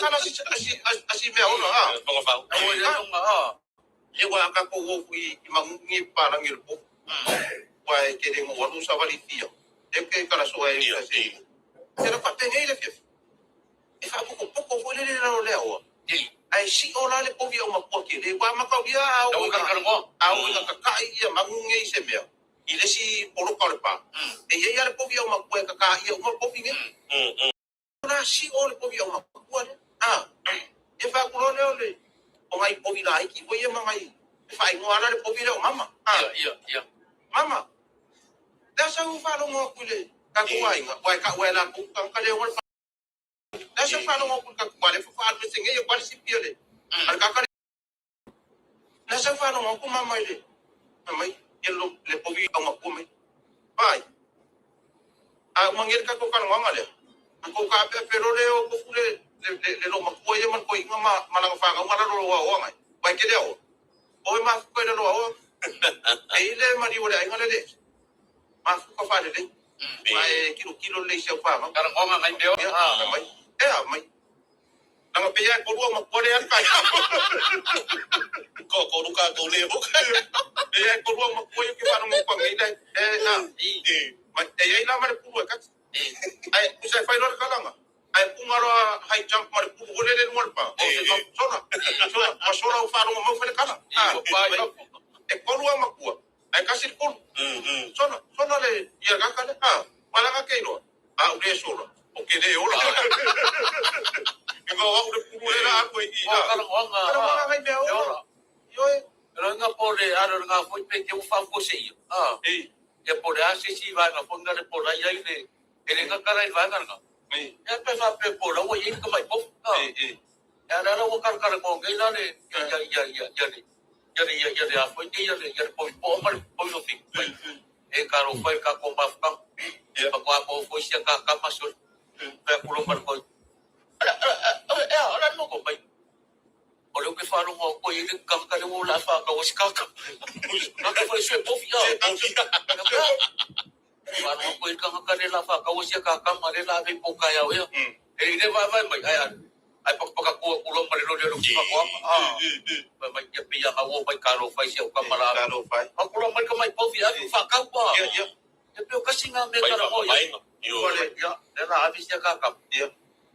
kala si si si mea ona a. Ua ia lunga a. Ia ua ka ko wo i mangungi pa langi le po. Wa e ke le mo alu sa vali fia. E ke kala so e se. E la pa pene le fia. E fa poko poko fo le le la le o. Ai si o la le povi o makua ke le wa makau ia au. Ua karakarangua. Au ina kaka'i ia maguge i se mea i le isi poloka o le pa. E i ai lava le povi aumakua e kaka'a uma le povi nei. O la si'o le povi aumakua lea. A, e faakuloa lea o le o nai povi laiti foi ia ma nai e faaigoa ala le povi lea o mama. A, mama. Le asa ua faalogo atu i le tatou aiga, ua e ta'u e latou tagata le ona le Le asa ua faalogo atu i le tatou ua le faaalu ese nei e le sipi a le a le kaka. Le asa ua faalogo atu mama i le fai mai ia le povi aumakua mai. Vai. A uma nei le tatou talanoaga lea, tatou taapeape loa lea o tofu le le loomatua ia ma le toeaina ma lana fanau ma lalo o aoaoga ai. Uae e tele aoa. Oe mafuta i lalo o aoaoga. E i le maliu o le aiga le le mafuta faalelei. Ma e kilokilo lelei i si au fanau. Talanoaga nai mea. Ia, fai mai. E a mai. Langa pe ia e kolua matua le alu kai. Ko ko ruka ko le ho. Pe ia e kolua matua ia ke whanonga kwa ngai le. E a. Mai e ia ila ma le pulu e kati. Ai kusa e whai loa le kalanga. Ai punga loa high jump ma le pulu ole le lunga le pa. O se sola. Sola. Ma sola u whanonga mau whale kala. E kolua matua. Ai kasi le pulu. Sola. Sola le ia kaka le. A. Malanga ke iloa. A u le sola. O ke le ola. Inga au le pulu le la aku e i. O talanoaga. Talanoaga ngai mea ola. Ioe. Ranga po le alo nga foi pe te ufa fo se ia. Ah. Ei. E po le ase si va nga fo nga le po la ia ile. E le nga kara i va nga nga. Ei. E pe fa pe po la ua ia ka mai po. Ah. Ei. Ei. E ala la ua kara kara ko ngai la le ia ia ia ia ia le ia le ia ia le a foi te ia le ia le po po ma le po lo fi. E ka ro foi ka ko ma fa. Ia. Pa ko a po foi sia ka ka ma so. Pe ku lo ma ko. Ala ala ala ala no ko mai. O le ke whanonga ko i le kaka le o la wha ka o sikaka. Kaka foi sue pofi a. Whanonga ko i kaka le la wha ka o sia kaka ma le la ve po kai au ia. E i le vai vai mai ai ai. Ai paka paka kua kulo ma le lo le lo ki pako ama. Ah. Mai mai ia pia ha o mai ka ro whai sia o ka mara. Ka ro whai. Ma kulo mai ka mai pofi a wha kau pa. Ia, ia. E peo kasi ngā me kara mo ia. Ole. Ia, le la avi sia kaka. Ia.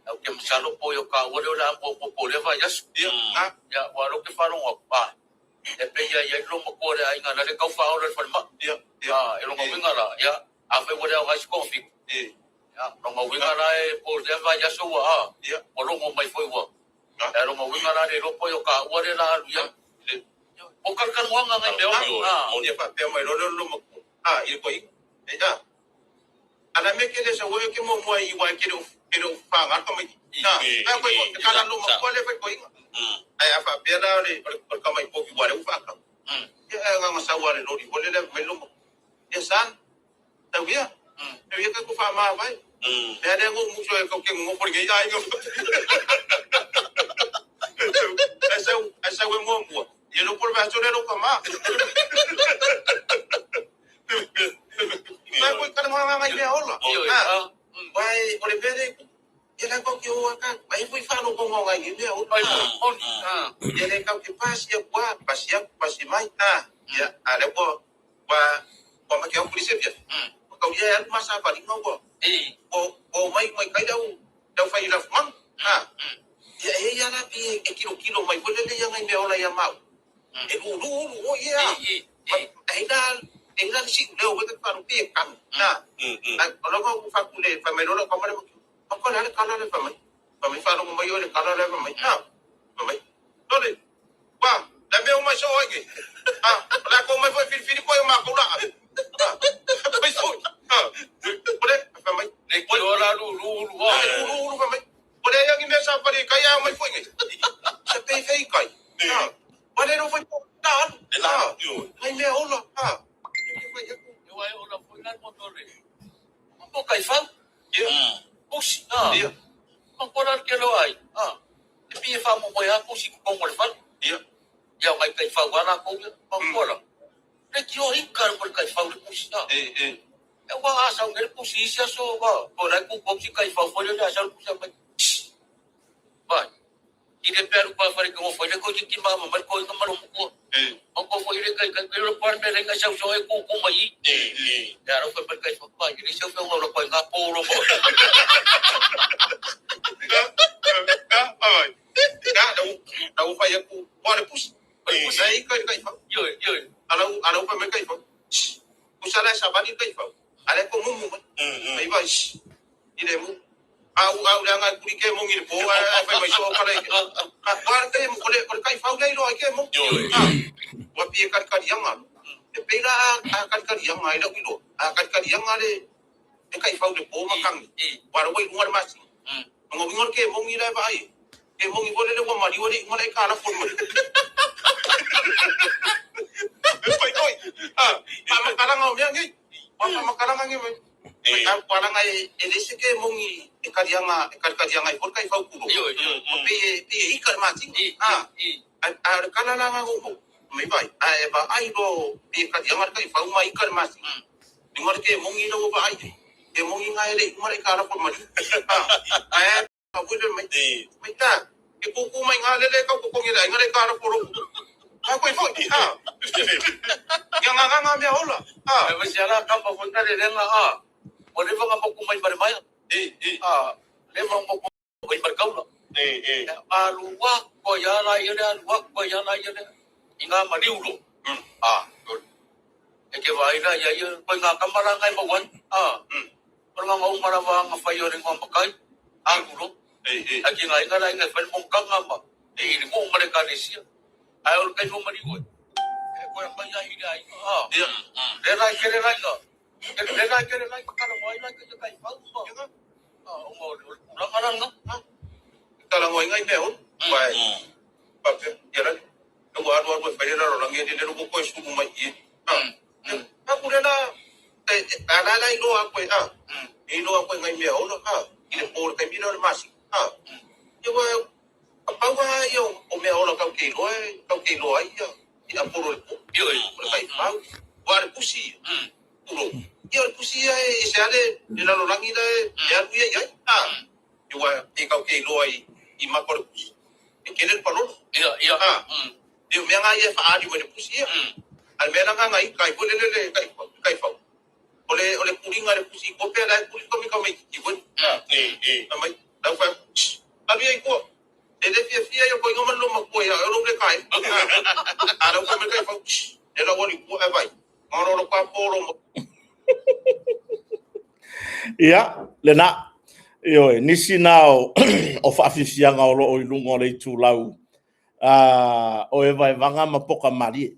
Au ke masalo po yo ka ore o la mo po po le vai asu. Ia. A. Ia, ua lo ke whanonga, pa. E pe ia ia ilo ma kore ai ngā nare kau whaora le whanema. Ia. Ia, e longa winga la, ia, a whai wale au high school fi. Ia. Ia, longa winga la e po le vai asu ua a. Ia. O longo mai foi ua. Ah. Ia, longa winga la le lopo yo ka ua le la alu ia. O karakaruanga ngai mea ona. Ah. Ia whapea mai lo lo lo makua. A, i le koiga. E a. Ala me ke le sa woe ke mo mua i wai ke le ke le whanga ka mai. Na, na koe ko te kala lo makua le whai koiga. Ai a whapea la le o le kamai poki wale u whaka. Ia e nganga sa wale lori wale le mai lo makua. Ia san, tau ia. Tau ia ka ku wha maa vai. Mea le ngu muso e kau ke ngu pori ngei ai ngau. Ai sau, ai sau e mua mua. Ia lo pori vai le lo ka maa. Mai koe kala ngā ngai mea ola. Io, Ah. ah. Wai, o le pere, ia le kau ke oa ka, mai fui whano ko ngā ngai mea ola. Ai, on. Ah. Ia le kau ke pasi ia kua, pasi ia, pasi mai. Ah, ia, a le kua, kua, kua ma ke au puri se pia. Kau ia e alu masa wharinga kua. E. O, o mai mai kai lau, lau whai lau mang. Ah, ia e ia la pi e kilo kilo mai fole le ia ngai mea ola ia mau. E ulu ulu o ia. E, e, e. E ina, e ina si leo wete whanu pi e kanu. Na, ai o logo ku fa ku le fa mai lolo ka mare ma ko le kala le fa mai. Fa mai fa longo mai o le kala le fa mai. Ah, fa mai. Lole. Wa, la me o mai so ai ke. Ah, la ko mai foi fili fili ko ma ko la. Ah, mai so. Ah, ole fa mai. Le ki ora lu lu lu. Ai ulu ulu fa mai. Ole yangi me sa pari kai a mai foi ngai. Se pe fei kai. Ah, wale no foi ta. Ah, mai me ola. Ah. E wai ola foi la motore. Mo kai fau. Ia. Pusi. Ah. Ia. Ma kora ke lo ai. Ah. E pi e wha mo moe a pusi ko kongo le whanu. Ia. Ia ngai kai whau ala ko ia. Ma kora. Le ki o hika mo le kai whau le pusi. Ah. E e. E wa a sa ngere pusi isi aso wa. Ko lai ku ko si kai whau fo le asa le pusi mai. Vai. I le pe alu pa fare ko fo le ko ti ma ma ko ka ma lo ko. O ko fo ile kai kai lo pa me le ngai sau so e ku ku mai. Ya ro fa kai fa pa ile sau fa lo pa nga po lo mo. Ka ai. Ka na u fai ku o le pusi. Ai kai kai fa. Yo yo. Ala ala u fa me kai fa. Usala sa bani kai fa. Ala ko mumu mai. Mai vai. Ile mu. Au au le anga kuri ke mongi le po ai fai mai so kala. Ka pa ke mo kole kole kai fa le lo ai ke mo. Wa pi ka ka yanga. E pe la a ka ka yanga ila wilo. A ka ka yanga le e kai fa le po makang. Wa ro wai ngwa ma si. Ngo ngor ke mongi le ba ai. Ke mongi bole le wa mari wale ngwa ka la fo mo. Pai koi. Ah, pa makalanga o mea ngi. Pa makalanga ngi mai. A palanga e e le se ke mongi e karianga e karianga i kai fau kuro. Yo yo. O pe e pe e ika ma ti. Ah, a kala la nga go. Mai vai. A e ba ai lo pe karianga kai fau mai ika ma ti. Ngor ke mongi lo ba ai. Ke mongi ngai le ngor ka la fo mari. Ah, a e pa bu le mai. Mai ta. Ke kuku mai ngā lele ka ko kongi la ngare ka la fo ro. A koi fo. Ah. Ia ngā ngā ngā mea ola. Ah. E ma si ala ka pa fo tare le nga a. O le nga mo ku mai mare mai. A le ma mo ku mai mare kaula. Alu wa ko ya la ia le alu wa ko ya la ia le. I ngā mariulo. A. E ke vai la ia ia ko ngā kamara ngai ma wan. A. O ngā ngau mara wa ngā whai o re ngā makai. Alu ro. A ki ngā inga la inga whai mong kanga ma. E i mo mare ka resia. Ai o kai mo mari oi. E koe mai ai i ai. A. Le lai ke le lai ka. Le lai ke le lai ka kala wai lai ke kai pau ma. A o mo o la ngara nga. Kala ngoi ngai mea ola. Wai. Pa pe. Ia la. Ngo alu alu e whai le raro langi le ruko koe sumu mai i. Ah. A kure la. E a la la i loa koe. Ah. I loa koe ngai mea ola. Ah. I le pō le kai mira o le masi. Ah. Ia wa a pau a ia o mea ola kau ke iloa e kau ke iloa ai ia. I a poro le pō. Yo O le kai pau. Wa le pusi. Uro. Ia o le pusi ia e se ale le lalo langi la e e alu ia i ai. Ah. Ia wa e kau ke iloa i i mako le pusi. E kele le palolo. Ia ia. Ah. Ia mea ngā ia whaari mai le pusi ia. Al mea nga ngai kai fo le le le kai kai fau. O le kuringa le pusi ko pe la kuri ko mi ka mai ki fo. A mai la fa. A mi ai ko. E le fia fia yo ko ngoma lo ma ko ya ro le kai. A la fa me kai fau. E la wali ko e vai. Ngoro ro pa poro mo. Ia, lena. Ioe, nisi na o, o faafiafiaga o loo i luga o le itulau o Evaevaga ma Poka Malie.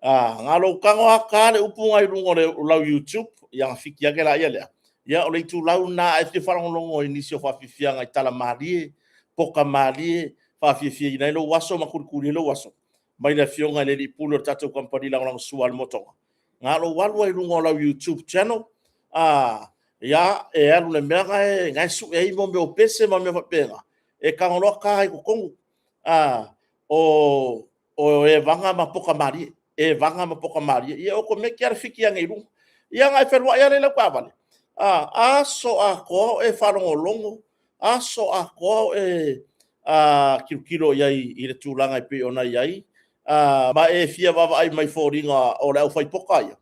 Nga lou tago a ka le upu nga i luga o le lau YouTube, ia nga fiki ake la ia lea. Ia o le itulau na e fia faalogologo i nisi o faafiafiaga i tala malie, poka malie, faafiafiaina ai lou aso ma kulikuli ai lou aso. Mai le afioga i le alii pule o le tatou kamupani lagolagosua a le Motoga. Nga lou alu ai i luga o lau YouTube channel, ia e alu le mea nga e sue ai mo mea o pese ma mea faapena, e tago loa ka ai totonu. O o Evaga ma Poka Malie, Evaga ma Poka Malie, ia o ko meki ala fiki ange i luga. Ia nga e whenua ia le lau kawale. Aso atoa o e whalongolongo, aso atoa o e kilokilo i ai i le tulaga e pei ona i ai, ma e fia vaavaai mai foliga o le aufaipoka ia.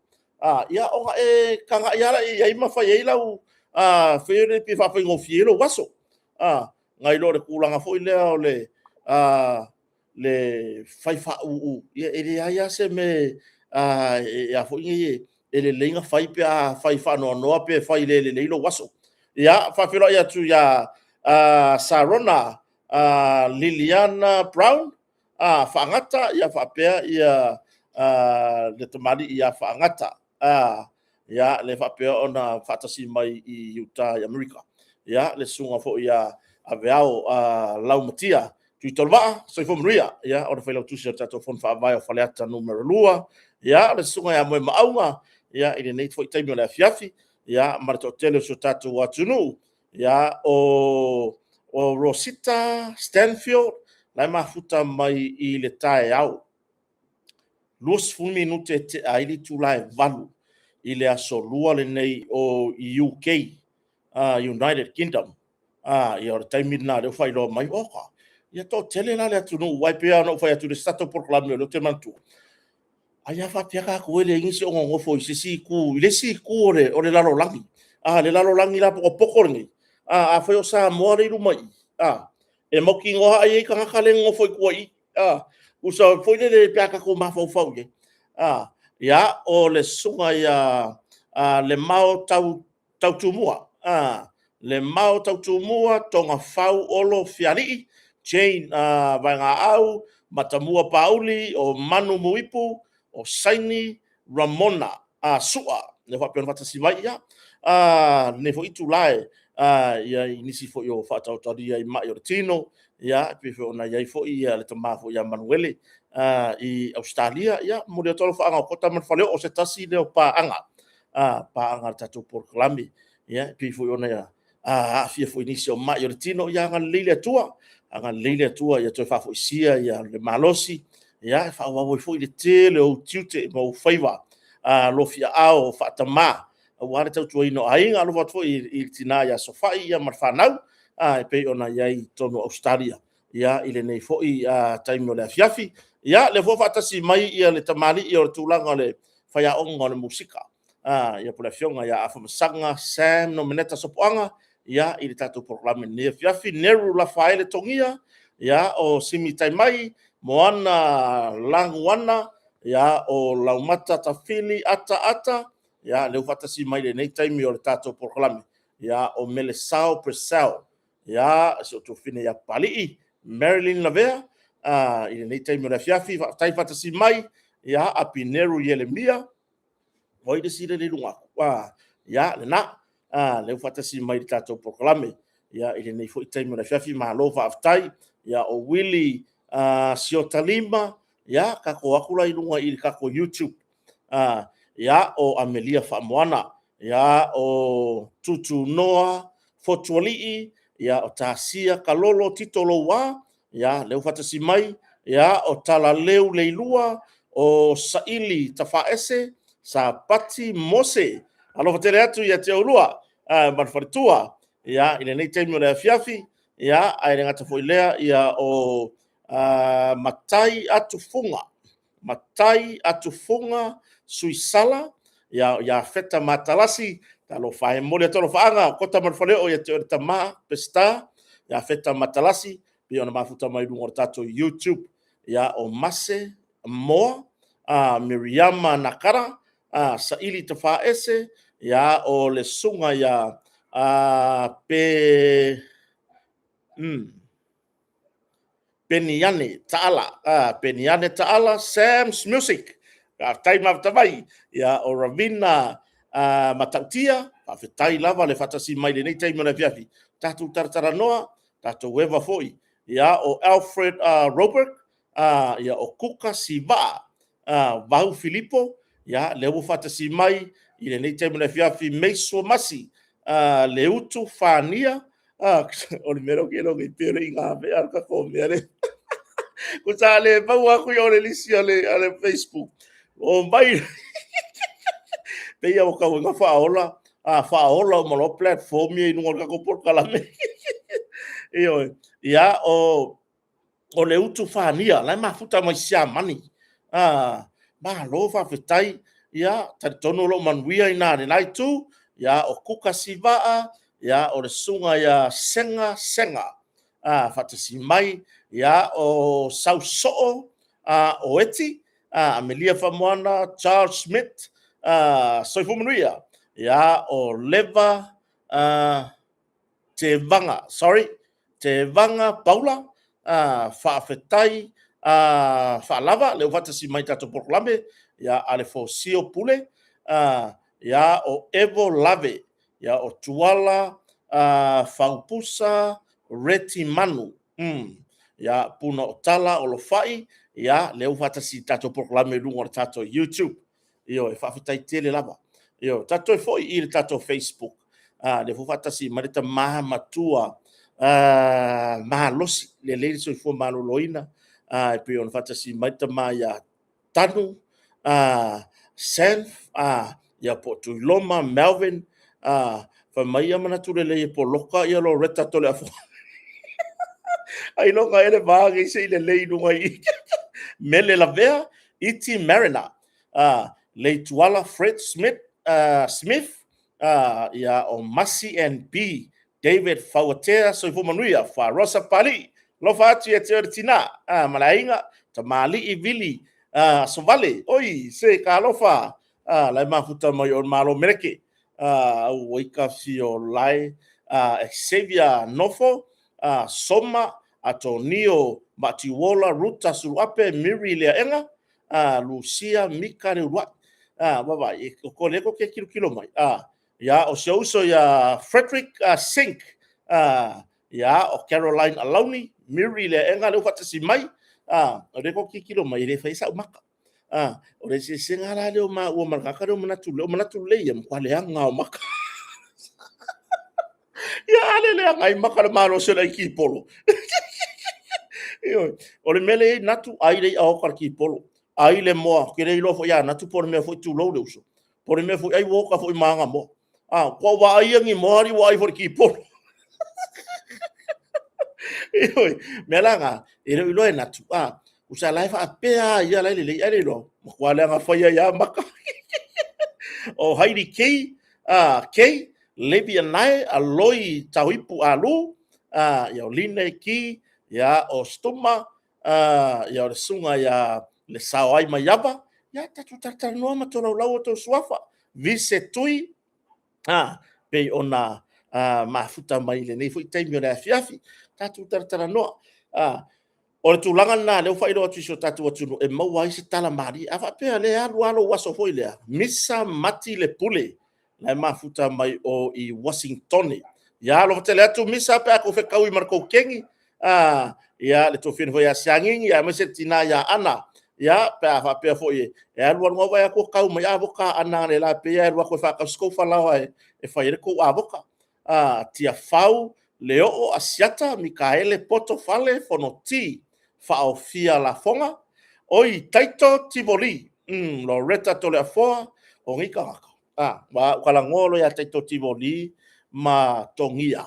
Ia ona e taga'i lava i ai ma fai ai lau fai le pe faafaigofie ai lou aso. Nai lo le tulaga foi lea o le le fai faauu, ia e leai lava se mea e a foi nei e lelei na fai pe a fai faanoanoa pe fai le lelei lou aso. Ia, faafeiloai atu ia Sarona Liliana Brown, Faagata, ia faapea ia le tamalii ia Faagata. Ia, le faapea ona faatasi mai i Utah i Amerika. Ia, le susuga foi ia Aveao Laumatia Tuitolevaa, soifua manuia. Ia, o le failautusi o le tatou Fono Faavae o Faleata Numera 2. Ia, o le susuga ia Moemaauga, ia, i lenei foi taimi o le afiafi, ia, ma le toatele o si o tatou atunuu. Ia, o Rosita Stanfield, la e mafuta mai i le taeao. 20 minute e tea ai le itula e 8 i le aso Lua lenei o UK, United Kingdom. Ia o le taimi lena lea ua faailoa mai, oka, Ia toatele la le atunuu, aua e pei lava ona ou fai atu i le isi tatou polokalame o lea ou te manatua, ai a faapea tatou e leai nisi o nonofo i se isi itu, i le isi itu o le lalolagi. A, le lalolagi lapotopoto lenei, a, afai o Samoa lea e i luma i i, a, e mautinoa lava e i ai tagata lea e nonofo i tua i i. A, tusa foi lele pe a tatou mafaufau i ai. A, ia, o le susuga ia Lemao Tautumua, Lemao Tautumua Togafau Olo Fialii, Jane Vaegaau Matamua Paauli, o Manu Muipu, o Saini Ramona Sua, lea faapea ona faatasi mai. Ia, lenei foi itula i nisi foi o faataotalia i mai o le tino, ia, e pei foi ona i ai foi le tama foi ia Manuele i Ausetalia. Ia, momoli atu alofaaga o Kota ma le Faleoo, o se tasi lea o paaga, paaga a le tatou polokalame, e pei foi ona aafia foi i nisi o mai o le tino. Ia agalelei le Atua, agalelei le Atua ia toe faafoisia le malosi, e faaauau ai foi le tele o ou tiute ma ou faiva alofiaao faatama aua le tautuaina o aiga. Alofa atu foi i le tina ia Sofai ma le fanau e pei ona i ai i totonu o Ausetalia i lenei foi taimi o le afiafi. Ia, lea foi ua faatasi mai le tamalii o le tulaga o le faiaoga o le musika, po o le afioga ia Afamasaga Sam Nomeneta Sopoaga i le tatou polokalame i lenei afiafi. Neru Lafaele Togia, o Simi Taimai, Moana Laguana, o Laumata Tafili Ata Ata, lea ua faatasi mai i lenei taimi o le tatou polokalame, o Melesao Purcell, si ou tuafafine ia Papalii, Marilyn Lavea, i lenei taimi o le afiafi. Faafetai faatasi mai, Apineru Ielemia, o ai le isi lea e i luga atu? Ia, lena, lea ua faatasi mai i le tatou polokalame i lenei foi taimi o le afiafi. Malo faafetai. Ia, o Uili Siotalima, ia, tatou o atu la i luga i le tatou YouTube. Ia, o Amelia Faamoana, ia, o Tutunoa Fotualii, ia, o Tasia Kalolo Tito Loua, ia, lea ua faatasi mai, ia, o Talaleu Leilua, o Saili Tafaese, Sapati Mose. Alofa tele atu ia te oulua ma le faletua, ia, i lenei taimi o le afiafi, ia, ae le gata foi i lea, ia, o Matai Atufuga, Matai Atufuga Suisala, ia, o Iafeta Matalasi, talofa e momoli atu alofaaga o Kota ma le Faleoo ia te oe le tama Peseta, Iafeta Matalasi, pei ona mafuta mai luga o le tatou YouTube, ia, o Mase Moa, Miriama Nakara, Saili Tafaese, ia, o le susuga ia Pe Peniane Taala, Peniane Taala, Sam's Music, faafetai mafuta mai, ia, o Ravina Matautia, faafetai lava le faatasi mai i lenei taimi o le afiafi, tatou talatalanoa, tatou eva foi, ia, o Alfred Robert, ia, o Kuka Sivaa, Vau Filipo, ia, lea ua faatasi mai i lenei taimi o le afiafi, Meiso Masi, Leutu Fania, o le mea lea ou te iloa nei pei o le iga mea o le tatou mea lea. Ko sa le maua atu i o le lisi a le Facebook. O mai pei ua tau ina faaola, a faaola uma loa platform ia i luga o le tatou polokalame. Ioe. Ia, o le utu fania, la e mafuta mai Siamani. Malo faafetai. Ia, talitonu o lo o manuia i ina i lena itu. Ia, o Kuka Sivaa, ia, o le susuga ia Sega Sega, faatasi mai. Ia, o Sausoo o Eti, Amelia Famoana, Charles Smith, soifua manuia. Ia, o Leva Tevaga, sorry, Tevaga Paula, faafetai faalava, lea ua faatasi mai i tatou polokalame, ia, a le Fosio Pule, ia, o Evo Lave, ia, o Tuala Faupusa Reti Manu, ia, Puna o Tala o Lofai, ia, lea ua faatasi i tatou polokalame i luga o le tatou YouTube. Ioe, faafetai tele lava. Ioe, tatou toe foi i le tatou Facebook. Lea foi faatasi mai le tama matua malosi, lelei le soifua maloloina, e pei ona faatasi mai le tama ia Tanu Sanf, ia po o Tuiloma Melvin, fai mai ia manatu lelei e poloka ia Loretta Toleafoa. Ailoga ea le va nei se i lelei i luga i i. Mele Lavea, Iti Mariner, Leituala Fred Smith, Smith, ia o Masi and B, David Fauatea, Soifua Manuia, Farosa Palii, alofa atu ia te oe le tina, ma le aiga, Tamalii Vili, Sovale, oi, se ka alofa, la e mafuta mai o le Malo Meleke, Auaika Fiolae, Xavier Nofo, Soma, Atonio Maatiuola, Ruta Suluape, Miri Leaega, Lucia Mika Leuluai. Vaavaai, e ko lea ko ke kilokilo mai. Ia, o si ou uso ia Frederick Sink, ia, o Caroline Alauni, Miri Leaega, lea ua faatasi mai. O lea ko kilokilo mai, e le fai sau maka. O le eseesega la lea o maua ma le tagata lea o manatu lelei, o manatu lelei ia matua leaga o maka. Ia, a le leaga ai maka le malosi o le ai kipolo. Ioe, o le mea lea e i ai Natu, ai le i'a oka le kipolo, ai le moa, ou te le iloa foi ia Natu po o le mea foi tulou le uso, po o le mea foi ai ua oka foi ma ana moa. A, kua ua ai ia ni moa alii ua ai foi le kipolo. Ioe, mea la na, e le o iloa e Natu, a, usa la e faapea a ia la e lelei, ai le iloa, matua leaga fai ai a maka. O Heidi Key, a, Key, Levi Anae, Aloi Tauipu Alu, a, ia o Line Key, ia o Stuma, a, ia o le susuga ia le Saoai Maiava, ia tatou talatalanoa ma tolaulau o tou suafa, Vise Tui, a, pei ona mafuta mai i lenei foi taimi o le afiafi, tatou talatalanoa. A, o le tulaga lena lea ua faailoa atu i si o tatou atunuu e maua ai se tala malie. A faapea lea alu lava lou aso foi lea, misa mati le pule, la e mafuta mai o i Washingtone. Ia alofa tele atu misa pe a kou fetaui ma le kou keni, ia le tuafafine foi ia Siagigi, aemaise le tina ia Ana, ia pe a faapea foi e alu alu vai atu tau mai avoka Ana le la pe alu atu e faatau se kou falaoa e fai ai le kou avoka. Tiafau, Leoo, Asiata, Mikaele, Poto, Fale, Fonoti, Faaofia Lafoga, Oi, Taito, Tivoli, Loretta Toleafoa, o nei tagata, ua talanoa loa ia Taito Tivoli ma Togia,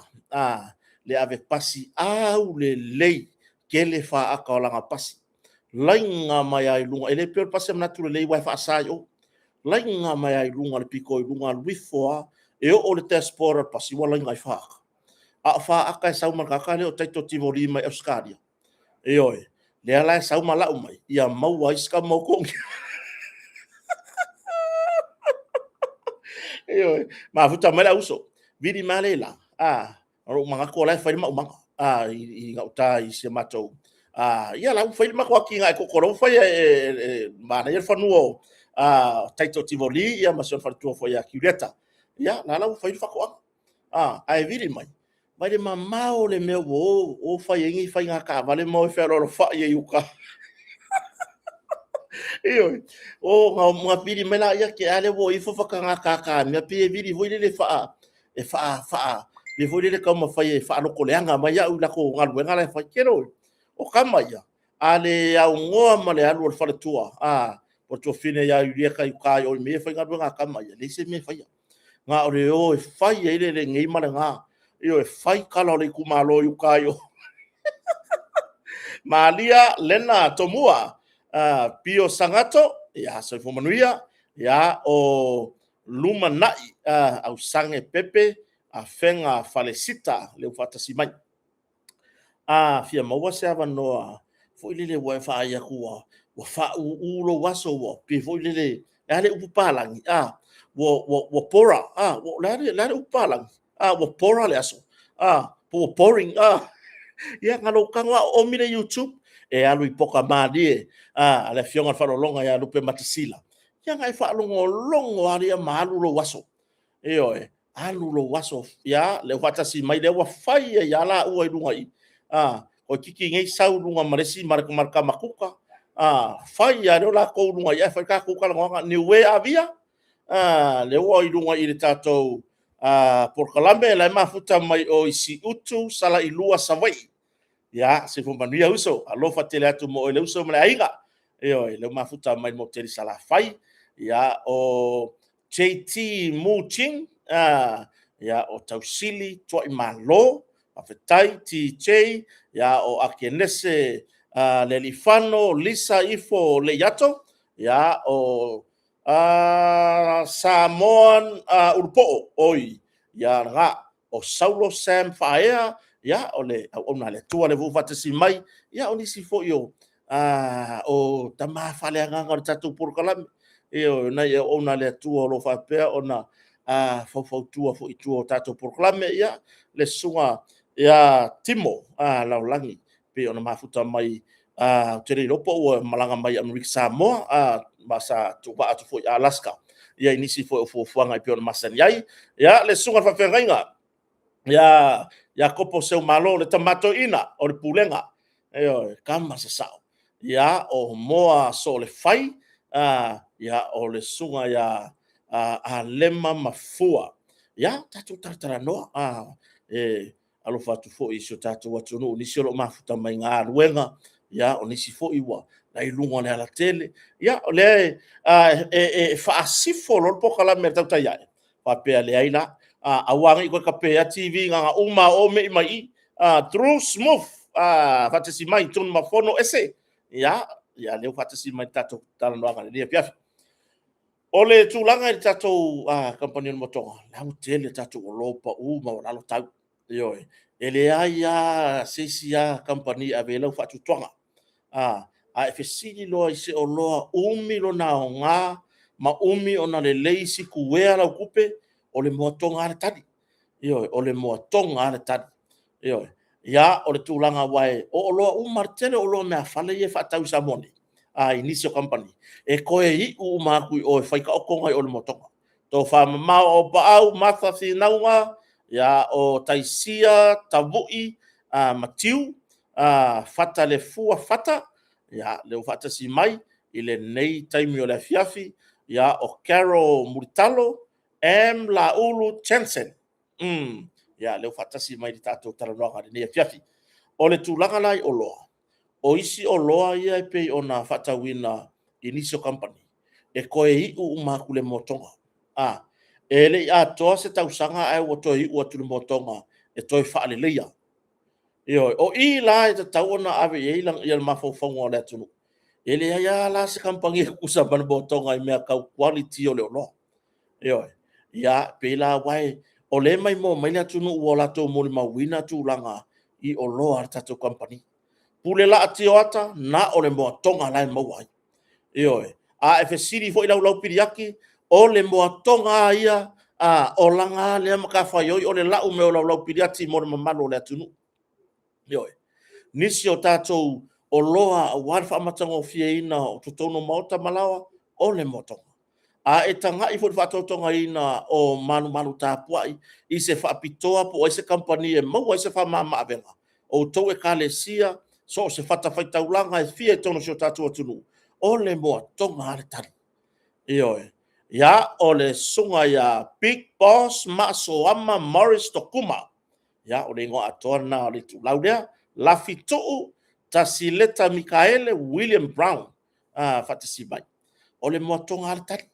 le ave pasi aulelei, tele faata o lana pasi. Laina mai lava i luga, e le pei o le pasi a manatu lelei aua e faasa i o. Laina mai lava i luga le pito i luga, alu ifo lava, e oo i le dashboard o le pasi ua laina ai faata. A o faata e sau ma le tagata lea o Taito Tivoli mai Ausetalia. Ioe, lea la e sau ma lau mai, ia maua ai si tama o Togia. Ioe, mafuta mai le auso, vili mai le la, o lou manatu o la e fai le maumaga, i gauta i si a matou, ia la ua fai le matou atinae koko, la ua fai e manaia le fanua o Taito Tivoli, ia ma si ona faletua foi ia Kiuleta, ia la ua fai le faatoaga. Ae vili mai, mai le mamao le mea ua o fai ai nei faiga taavale ma o e fealoalofai ai i uta. Ioe, o na vili mai la ia ke ale ua ifo whakanga kākā mea pei e vili foi lele whaa, e whaa, whaa, pei foi lele taumafai e faalokoleaga mai au i lako galuega la e fai. Kelo, o kama ia, a le augoa ma le alu o le faletua, o le tuafafine ia Iulieta i uta i o i mea e faigaluega a kama ia, leai se mea e faia. Na o le o e fai ai le lenei ma le na. Ioe, fai tala o le itumalo i uta i o. Malia Lena Tomua, Pio Sagato, ia, soifua manuia, ia, o Lumanai, Ausange Pepe, Afega Falesita, lea ua faatasi mai. A fia maua se avanoa foi lele ua e vaai atu ua ua faaūū lou aso ua pei foi lele, le a le upu palagi, a ua ua ua pora, a ua le a le le a le upu palagi, a ua pora le aso, a po ua boring, a ia na lou tago lava oomi le YouTube e alu i poka malie a le afioga i le Faalologa ia Lupe Matasila. Ia na e faalogologo lava lea ma alu lou aso. Ioe, alu lou aso, ia, lea ua faatasi mai, lea ua fai ai lava laua i luga i, a, toeitiiti nei sau i luga ma le isi, ma le tama kuka, a, fai lava lea o latou i luga i, ae fai le tatou talanoaga, Niue Avia, a, lea ua i luga i le tatou polokalame, la e mafuta mai o i Siutu, Salailua, Savaii. Ia, soifua manuia uso, alofa tele atu mo oe le uso ma le aiga. Ioe, lea ua mafuta mai le moteli Salafai. Ia, o JT Mu Ching, ia, o Tausili Tuaimalo, Faafetai TJ, ia o Akenese Lealifano, Lisa Ifo Leiato, ia o Samoan Ulupoo, oi, ia lena, o Saulo Sam Faaea, ia o le auauna a le Atua lea foi ua faatasi mai, ia o nisi foi o tama faaleagaga o le tatou polokalame, ioe, nai auauna a le Atua o lo o faapea ona faufautua foi i tua o tatou polokalame, ia le susuga ia Timo Laulagi, pei ona mafuta mai, ou te le iloa po ua malaga mai Amerika Samoa, ma sa tuuvaa atu foi i Alaska, ia i nisi foi o fuafuaga e pei ona masani ai. Ia, le susuga i le faafeagaiga ia Iakopo Seumalo, le tama toeaina o le pulega, ioe, tama sasao. Ia, o Moa Soolefai, ia, o le susuga ia Alema Mafua. Ia, tatou talatalanoa, e alofa atu foi i si o tatou atunuu, nisi o lo o mafuta mai galuega, ia, o nisi foi ua i luga o le alatele. Ia, o lea e faasifo loa le polokalame a le Tautai Ae, faapea, leai la, aua ne i toe tapeina TV na ona uma lava o o me'i mai i i. Drew Smooth, faatasi mai Tunumafono Ese, ia, lea ua faatasi mai i le tatou talanoaga i lenei afiafi. O le tulaga i le tatou kamupani o le Motoga, o la ua tele a tatou oloa ua pau maualalo tau. Ioe. E leai lava se isi kamupani e ave i ai lau faatuatuaga. A e fesili loa i se oloa umi lona aoga ma umi ona lelei sikuea lau tupe, o le moa toga lava le tali. Ioe, o le moa toga lava le tali. Ioe. Ia, o le tulaga aua o oloa uma, o le tele o oloa meaafale ia e faatau i Samoa nei i nisi o kamupani, e toe iu uma atu i o e fai taotoga i o i le moa toga. Tofa mamao Auuapaau, Mafa Finauga, ia, o Taisia Tavui Matiu, Fatalefua Fata, ia, lea ua faatasi mai i lenei taimi o le afiafi, ia, o Carol Mulitalo, M. Laulu Jensen. Ia, lea ua faatasi mai i le tatou talanoaga i lenei afiafi. O le tulaga la i oloa, o isi oloa ia e pei ona faatauina i nisi o kamupani, e toe iu uma atu i le moa toga. E le i atoa se tausaga ae ua toe iu atu i le moa toga e toe faaleleia. Ioe, o i la e tatau ona ave i ai le mafaufauga o le atunuu. E leai lava la se kamupani e tutusa ma le moa toga i mea tau quality o le oloa. Ioe, ia, pei la aua o lea e maimoa mai le atunuu ua latou molimauina tulaga i oloa a le tatou kamupani. Pule laa tioata, na o le moa toga la e maua ai. Ioe, a e fesili foi lau piliati, o le moa toga lava ia, o lana lava lea matafaioi o le lau mai o lau laupiliati mo le mamalu o le atunuu. Ioe. Nisi o tatou oloa aua le faamatagofieina o totonu o maota ma laoa, o le moa toga. A e tagai foi i le faatotogaina o malumalu tapuai i se faapitoa po o ai se kamupani e maua ai se faamama-avega, o outou ekalesia, so o se fatafaitaulaga e fia i totonu o si o tatou atunuu, o le moa toga lava le tali. Ioe. Ia, o le susuga ia Big Boss Maasoama Morris Tokuma. Ia, o le igoa atoa lena o le itulau lea. Lafituu Tasileta Mikaele William Brown. Faatasi mai. O le moa toga lava le tali.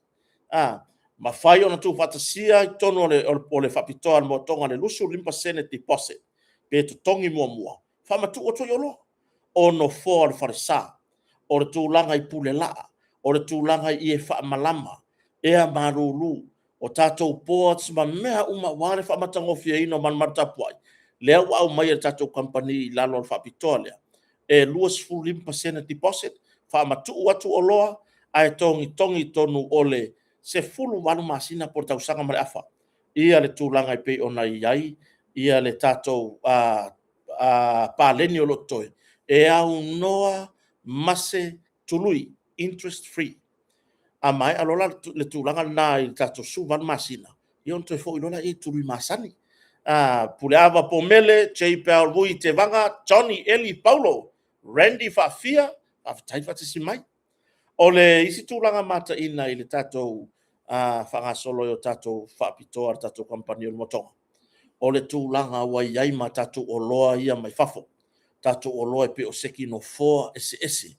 Mafai ona tuufaatasia i totonu o le faapitoa a le moa toga le 25% deposit pe totogi muamua, faamatuu atu ai oloa. O nofoa o le falesa, o le tulaga i pulelaa, o le tulaga i e faamalama, ea malulu, o tatou boards ma mea uma aua le faamatagofieina o malumalu tapuai, lea ua aumai e le tatou kamupani i lalo o le faapitoa lea, e 25% deposit, faamatuu atu oloa, ae togitogi i totonu o le 18 masina po o le tausaga ma le afa ia le tulaga e pei ona i ai ia le tatou paleni o lo o totoe, e aunoa ma se tului, interest free. A maea loa la le tulaga lena i le tatou 18 masina, ia ona toe foi loa lea i tului masani. Puleava Pomele, J. Bell Vui Tevaga, Johnny Eli Paulo, Randy Faafia, faafetai le faatasi mai. O le isi tulaga mataina i le tatou faagasolo ai o tatou faapitoa a le tatou kamupani o le Motoga, o le tulaga ua i ai ma tatou oloa ia mai fafo, tatou oloa e pei o seki nofoa eseese,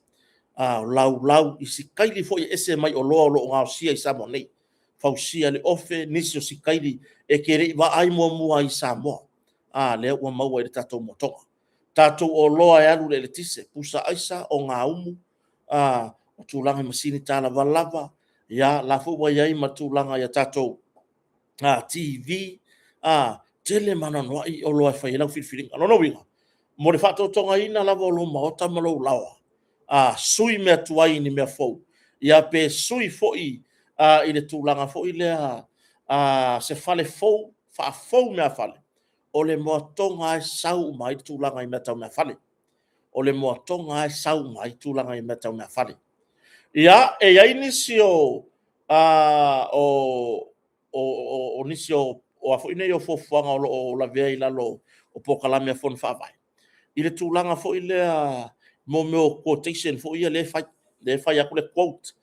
laulau, i sikaili foi e ese mai oloa o lo o gaosia i Samoa nei, fausia le ofe, nisi o sikaili e te le i vaai muamua ai i Samoa. a lea ua maua i le tatou motoga. Tatou oloa e alu i le eletise, pusa aisa, ogaumu, a o tulaga i masini talavalava, ia la foi ua i ai ma tulaga i a tatou TV, a tele ma anoanoai oloa e fai ai lau filifiliga. O lona uiga, mo le faatotogaina lava o lou maota ma lou laoa, a sui mea tuai i ni mea fou, ia pe sui foi i le tulaga foi lea se fale fou, faafou meafale, o le moatoga lava e sau uma ai le tulaga i mea tau meafale. O le moatoga lava e sau uma ai tulaga i mea tau meafale. Ia, e i ai nisi o, o, o, o nisi o, o a foi nei o fuafuaga o lo o lavea i lalo o polokalame a Fono Faavae, i le tulaga foi lea mo mea o quotation foi ia lea e fai, lea e fai atu le quote,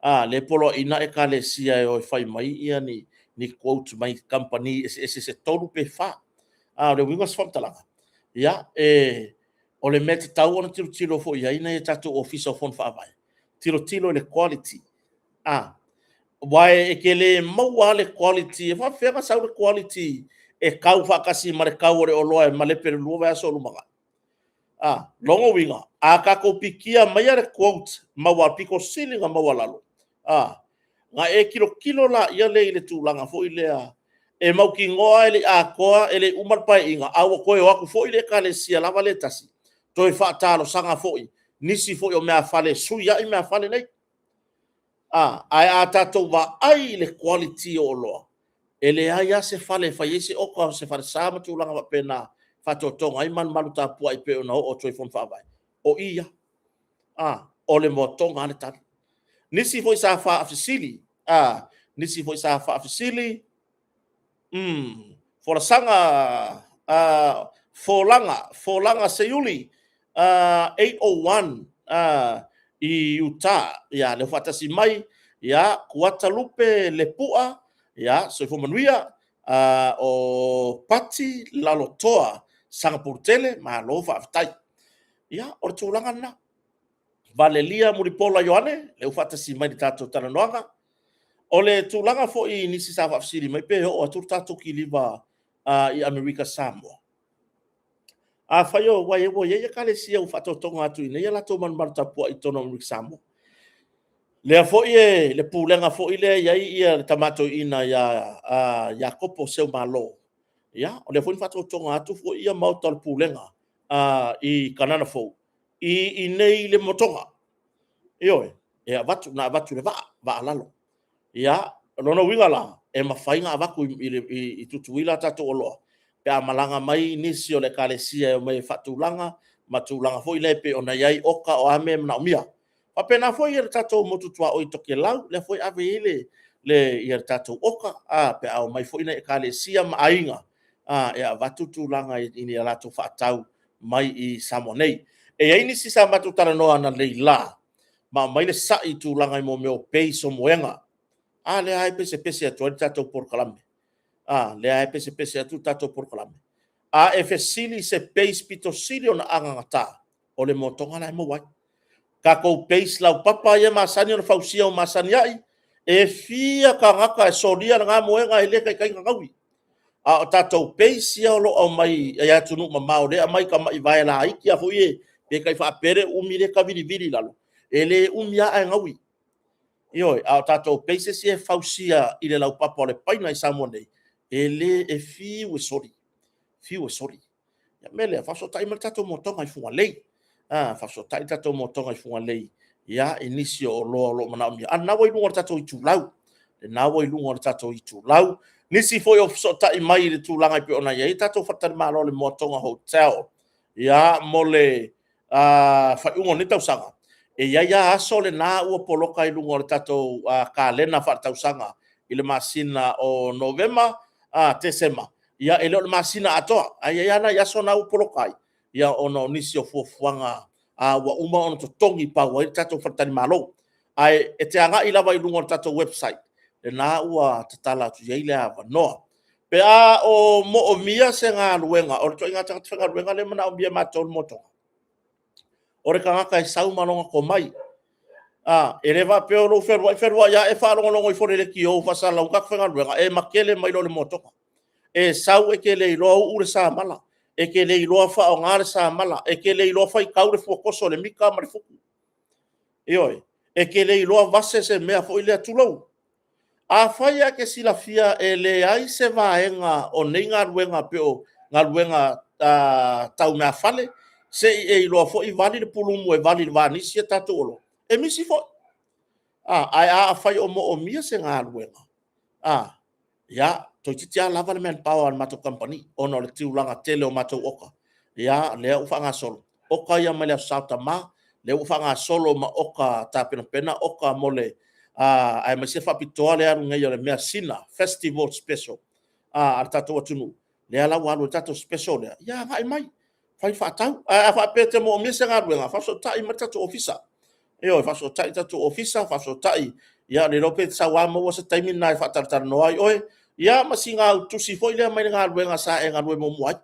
a, lea e poloaiina ekalesia e o e fai mai ia ni, ni quote mai kamupani eseese se tolu pe fa. A, o le uiga o se faamatalaga, ia, e, o le mea tatau ona tilotilo foi i ai nai a tatou Ofisa o Fono Faavae, tilotilo i le quality. A, aua e te le maua lava le quality, e faapefea ona sau le quality e kau faatasi ma le kau o le oloa e malepe i le 2 vaiaso o lumanai? A, lona uiga, a tatou pikia maia le quote maua pito sili ona maualalo, a, ona e tilotilo laia lea i le tulaga foi lea e mautinoa e le i atoa, e le i uma le Paeaiga, a ua toe o atu foi le Ekalesia lava lea e tasi, toe faatalosaga foi nisi foi o meafale e sui ai meafale nei. A, ae a tatou vaai i le quality o oloa, e leai lava se fale e fai ai se oka o se falesa ma tulaga faapena, e faatotoga ai malumalu tapuai pei ona oo atu ai i Fono Faavae. O i ia. A, o le moatoga lava le tali. Nisi foi sa faafesili, a, nisi foi sa faafesili, folasaga, folaga, folaga Seiuli, 801 i Utah, ia, lea ua faatasi mai, ia, Kuatalupe Lepua, ia, soifua manuia, o Pati Lalotoa Sagapolutele, malo faafetai. Ia, o le tulaga lena. Valelia Mulipola Ioane, lea ua faatasi mai i le tatou talanoaga. O le tulaga foi i nisi sa faafesili mai pe oo atu le tatou kiliva i Amerika Samoa. Afai o ua i ai ekalesia ua faatotoga atu i inei a latou malumalu tapuai i totonu o Amerika Samoa. Lea foi e le pulega foi lea e i ai ia le tama toeaina ia Iakopo Seumalo. Ia, o lea foi na faatotoga atu foi ia maota o le pulega i Kanana Fou i inei i le Motoga. Ioe, e avatu, na avatu i le vaa, vaa lalo. Ia, o lona uiga la, e mafai ona avatu i Tutuila a tatou oloa pe a malaga mai nisi o le ekalesia e omai e faatulaga ma tulaga foi lea e pei ona i ai oka o a mea e manaomia. Faapena foi le tatou motu tuaoi i Tokelau, lea foi e ave i ai le tatou oka, a, pe a omai foi nai ekalesia ma aiga, a, e avatu tulaga i a latou faatau mai i Samoa nei. E i ai nisi sa matou talanoa analeila, ma aumai le sai i tulaga i mea o base o moega. A lea lava e pesepese atu ai le tatou polokalame. A lea lava e pesepese atu le tatou polokalame. A e fesili i se base pito sili ona agagata, o le motoga la e maua ai. Tatou base laupapa ia e masani ona fausia ua masani ai, e fia tagata e solia lena moega e le taitai ona gaui. A o tatou base ia o lo o aumai i atunuu mamao lea e aumai tamai vae laiti lava foi ia pe tai faapea le umi lea e tavilivili i lalo, e le umi lava ae gaui. Ioe, a o tatou bases ia e fausia i le laupapa o le paina i Samoa nei, e le, e fiu e soli, fiu e soli. O le mea lea, faafesootai mai le tatou motoga i Fugalei. A, faafesootai le tatou motoga i Fugalei, ia, i nisi o oloa o lo o manaomia. A lena ua i luga o le tatou itulau. Lena ua i luga o le tatou itulau. Nisi foi o fesootai mai i le tulaga e pei ona i ai tatou faletalimalo o le Moatoga Hotel. Ia, mo le faaiuga o lenei tausaga, e i ai lava aso lena ua poloka i luga o le tatou kalena faaletausaga i le masina o Novema, Tesema, ia e le o le masina atoa, ae i ai lava nai aso na ua poloka ai, ia ona o nisi o fuafuaga ua uma ona totogi pau ai le tatou faletalimalo. Ae e te agai lava i luga o le tatou website, lena ua tatala atu i ai le avanoa. Pe a o moomia se galuega, o le ituaiga tagata faigaluega lea e manaomia e matou i le motoga, o le tagata e sau ma lona tomai. A, e le faapea o lou fealuai fealuai lava e faalogologo ifo i le leitio i faasalalauga tagata faigaluega, e matele mai loa i le motoga. E sau e te le iloa uu le samala, e te le iloa faaaoga le samala, e te le iloa faitau le fuatoso o le mita ma le futu. Ioe, e te le iloa vase se mea foi lea, tulou. Afai lava e te silafia e leai se vaega o nei galuega pei o galuega tau meafale, se i e iloa foi vali le pulumu e vali i le vanisi a tatou oloa, e misi foi. Ae afai o moomia se galuega, ia, toeitiiti lava lava le manpower a le matou kamupani ona o le tulaga tele o matou oka. Ia, lea ua faagasolo, oka ia mai le Aso Sa o Tama, lea ua faagasolo ma oka tapenapena oka mo le aemaise faapitoa le alu nei o le measina, festival special a le tatou atunuu, lea la ua alu ai le tatou special lea, ia agai mai, fai faatau. Ae a faapea e te moomia se galuega, faafesootai mai le tatou ofisa. Ioe, faafesootai le tatou ofisa, faafesootai, ia le iloa pe sau lava maua se taimi lena e faatalatalanoa ai oe, ia ma sina au tusi foi lea mai le galuega sa e galue muamua ai.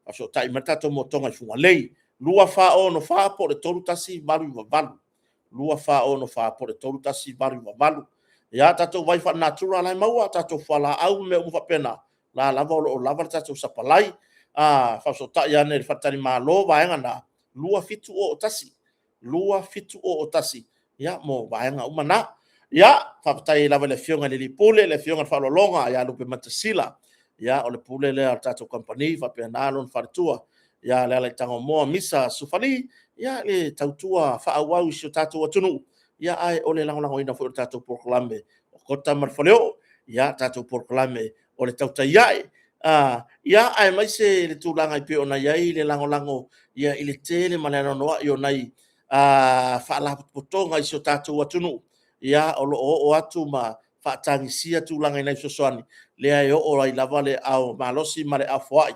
Faafesootai mai le tatou motoga i Fugalei, 2464 po o le 3188. 2464 po o le 3188. Ia, tatou vai faalenatura la e maua, tatou fualaau ma mea uma faapena, o la lava o lo o lava le tatou sapalai. Faafesootai ane i le faletalimalo vaega na, 2701, 2701, ia mo vaega uma na. Ia, faafetai lava i le Afioga i le alii Pule, le Afioga i le Faaaloaloga ia Lupematasila, ia o le Pule lea a le tatou kamupani faapena lona faletua ia Lealaiatagomoa Misa Sufali, ia le tautua faaauau i si o tatou atunuu, ia ae o le lagolagoina foi o le tatou polokalame o Kota ma le Faleoo, ia tatou polokalame o le Tautai Ae, ia aemaise le tulaga e pei ona i ai le lagolago ia i le tele ma le anoanoai o nai faalapotopotoga i si o tatou atunuu, ia o lo o oo atu ma faatagisia tulaga i nai fesoasoani, lea e oo ai lava le aao malosi ma le aao foai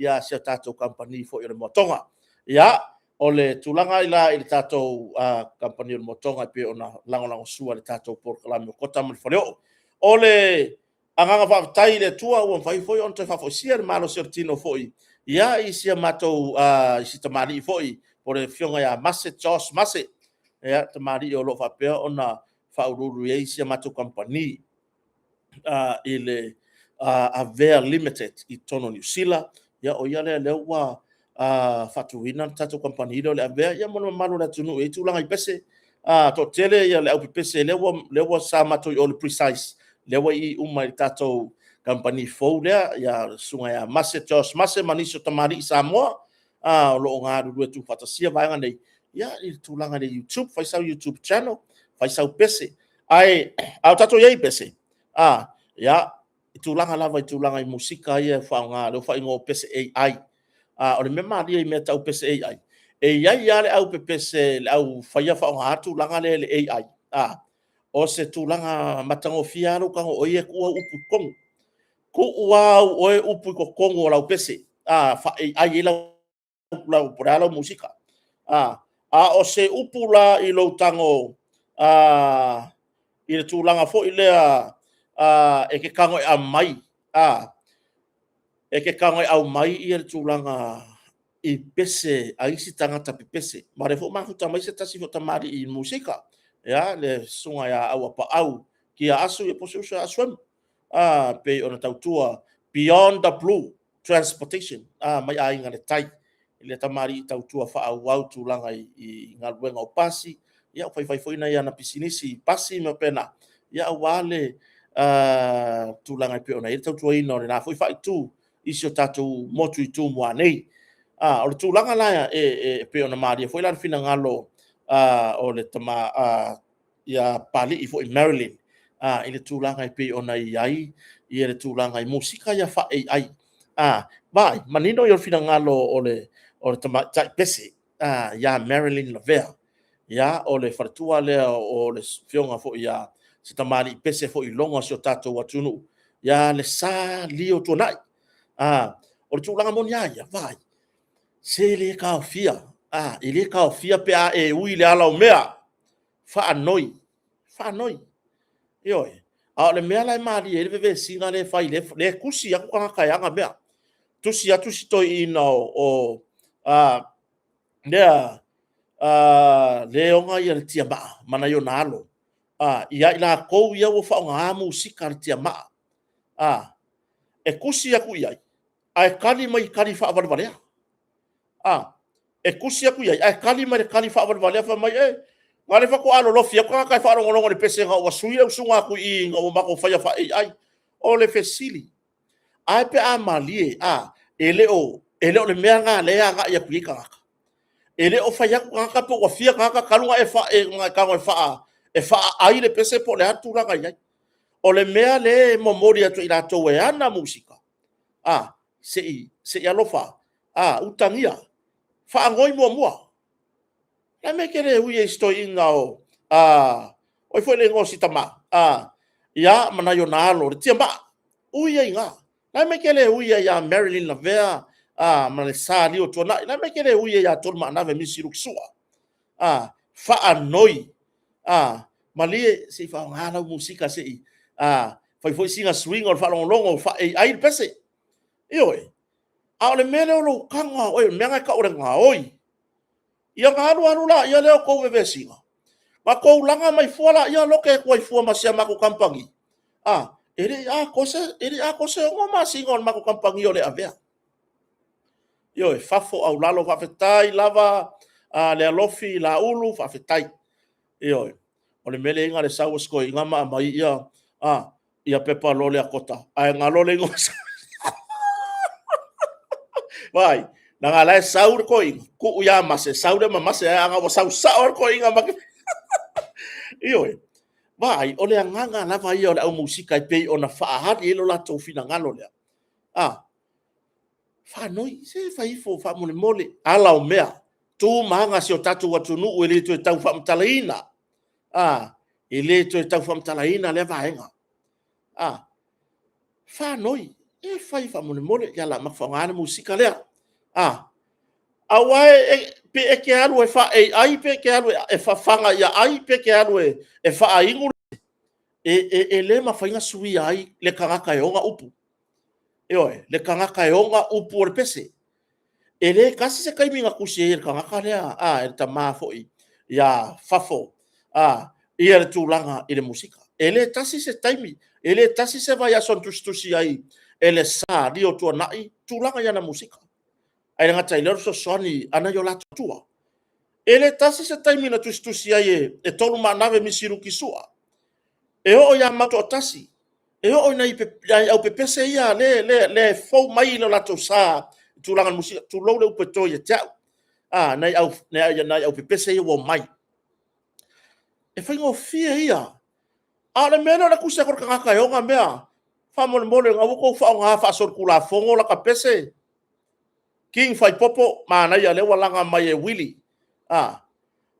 a si a tatou kamupani foi o le Moatoga. Ia, o le tulaga la i le tatou kamupani o le Moatoga e pei ona lagolagosua i le tatou polokalame o Kota ma le Faleoo. O le agaga faafetai i le Atua ua mafai foi ona toe faafoisia le malosi o le tino foi ia i si a matou i si tamalii foi o le Afioga ia Mase Josh Mase, ia tamalii o lo o faapea ona faauluulu i ai si a matou kamupani i le Avea Limited i totonu o Niu Sila. Ia o ia lea lea ua faatuina le tatou kamupani lea o le Avea, ia mo le mamalu o le atunuu e i ai tulaga i pese. Toatele ia le au pepese lea ua lea ua sa matou i o i le Precise, lea ua i i uma i le tatou kamupani fou lea, ia le susuga ia Mase Josh Mase ma nisi o tamalii Samoa o lo o galulue tuufaatasia vaega nei, ia i le tulaga i le YouTube, fai sau YouTube channel, fai sau pese. Ae a o tatou i ai i pese, ia, i tulaga lava i tulaga i musika ia e faaaoga, lea ua faaigoa o pese AI. O le mea malie i mea tau pese AI, e i ai lava le au pepese, le au faia faaaoga tulaga lea i le AI, o se tulaga matagofie lava lou tago o ia e tuu au upu i totonu. Tuu lava au oe upu i totonu o lau pese, faa-AI ai lau po o le a lau musika. A o se upu la i lou tago i le tulaga foi lea e te tago e aumai, e te tago e aumai le tulaga i pese a isi tagata pepese. Ma o lea foi ua mafuta mai se tasi foi o tamalii i musika, ia, le susuga ia Auapaau Kia Asu, ia po o si uso ia Asuelu, pei ona tautua Beyond the Blue Transportation, mai Aiga i le Tai, le tamalii tautua faaauau tulaga i galuega o pasi, ia faifai foi nai ana pisinisi i pasi ma faapena, ia aua le tulaga e pei ona i ai le tautuaina o lena foi faaitu i si o tatou motu i Tumua nei. O le tulaga la e pei ona malie foi la le finagalo o le tama ia Papalii foi Marilyn i le tulaga e pei ona i ai le tulaga i musika ia faa-AI. Vaai, manino ia finagalo o le tamaitai pese ia Marilyn Lavea. Ia, o le faletua lea o le afioga foi ia se tamalii pese foi i lona o si o tatou atunuu, ia Lesa Lio Tuanai. O le tulaga moni lava ia, vaai, se le taofia, e le taofia pe a e ui i le ala o mea, faanoi, faanoi. Ioe. A o le mea la e malie ai le vevesiga lea e fai, lea e tusi atu tagata e ana mea. Tusi atu si toeaina o lea e ona le tiamaa ma nai ona alo, ia i latou ia ua faaaogaina musika a le tiamaa. E tusi atu i ai, ae tali mai i tali faavalevalea. A, e tusi atu i ai, ae tali mai le tali faavalevalea fai mai, e, na o le faatoa lolofi atu tagata e faalogologo i le pese ina ua sui le usuga atu i i ina ua matou faia faa-AI. O le fesili, ae pe a malie, a, e le o, e le o le mea lena lea e agai atu i ai tagata. E le o fai atu tagata po ua fia tagata talu ona e faa, e tago e faa, e faa-AI le pese po o le a le tulaga e i ai. O le mea lea e momoli atu e i latou e ana musika, a, se i, se i alofa, a, utagia, faanoi muamua. O le a le mea e te le ui ai i si toeaina o, a, o ai foi le igoa o si tama, a, ia ma nai ona alo, le Tiamaa, ui ai i ina. O le a le mea e te le ui ai ia Marilyn Lavea a, ma le sa Liotuanai? O le a le mea e te le ui ai ia Tolumaanave Misi Luki Sua? A, faanoi, a, malie se i faaaoga lau musika se i a, fai foi sina suiga o le faalogologo faa-AI le pese. Ioe. A o le mea lea o lou tago lava oe, o le mea lena e tau o le gaoi. Ia ona alu alu laia lea o tou vevesiga, ona tou laga mai fua laia lote atu ai fua ma si a matou kamupani. A, e le i atoa se, e le i atoa se 6 masina o le matou kamupani o le avea. Ioe, fafo aulalo, faafetai lava a le alofi Laulu, faafetai. Ioe, o le mea lea na o le sau o si toeaina ma aumai ia, a, ia pepa lole a Kota, ae galo le igoa. Vaai, leaga la e sau le toeaina, tuu ia Mase, sau lea ma Mase, ae ana ua sau sao le toeaina ma... Ioe, vaai, o le agaga lava ia o le au musika e pei ona faaali ai lo latou finagalo lea. A, faanoi, se fai ifo faamolemole, ala o mea, tu ma aga si o tatou atunuu e le toe tau faamatalaina. A, e le toe tau faamatalaina lea vaega. A, faanoi, e fai faamolemole, ia la matou faaaoga le musika lea. A, aua e, pe e te alu e faa-AI, pe e te alu e fafaga ia ai, pe e te alu e faainu, e le mafai ona suia ai le tagata e ona upu. Ioe, le tagata e ona upu o le pese. E le tasi se taimi na tusi ai e le tagata lea, a, e le tama foi ia Fafo, a, ia le tulaga i le musika. E le tasi se taimi, e le tasi se vaiaso na tusitusi ai e le sa Lio Tuanai tulaga i ana musika. Ae le gata i lea o le fesoasoani a nai o latou tua. E le tasi se taimi na tusitusi ai e Tolumaanave Misiluki Sua, e oo ia Mautoatasi, e oo i nai au pepese ia lea e fou mai i lo latou sa i tulaga o le musika, tulou le upu e to ia te au, a, nai au pepese ia ua omai. E faigofie ia. A o le mea lea o le tusi atu o le tagata e ona mea, faamolemole, aua tou faaaoga faasolitulafono lata pese. King Faipopo, manaia lea ua laga mai e Willie. A,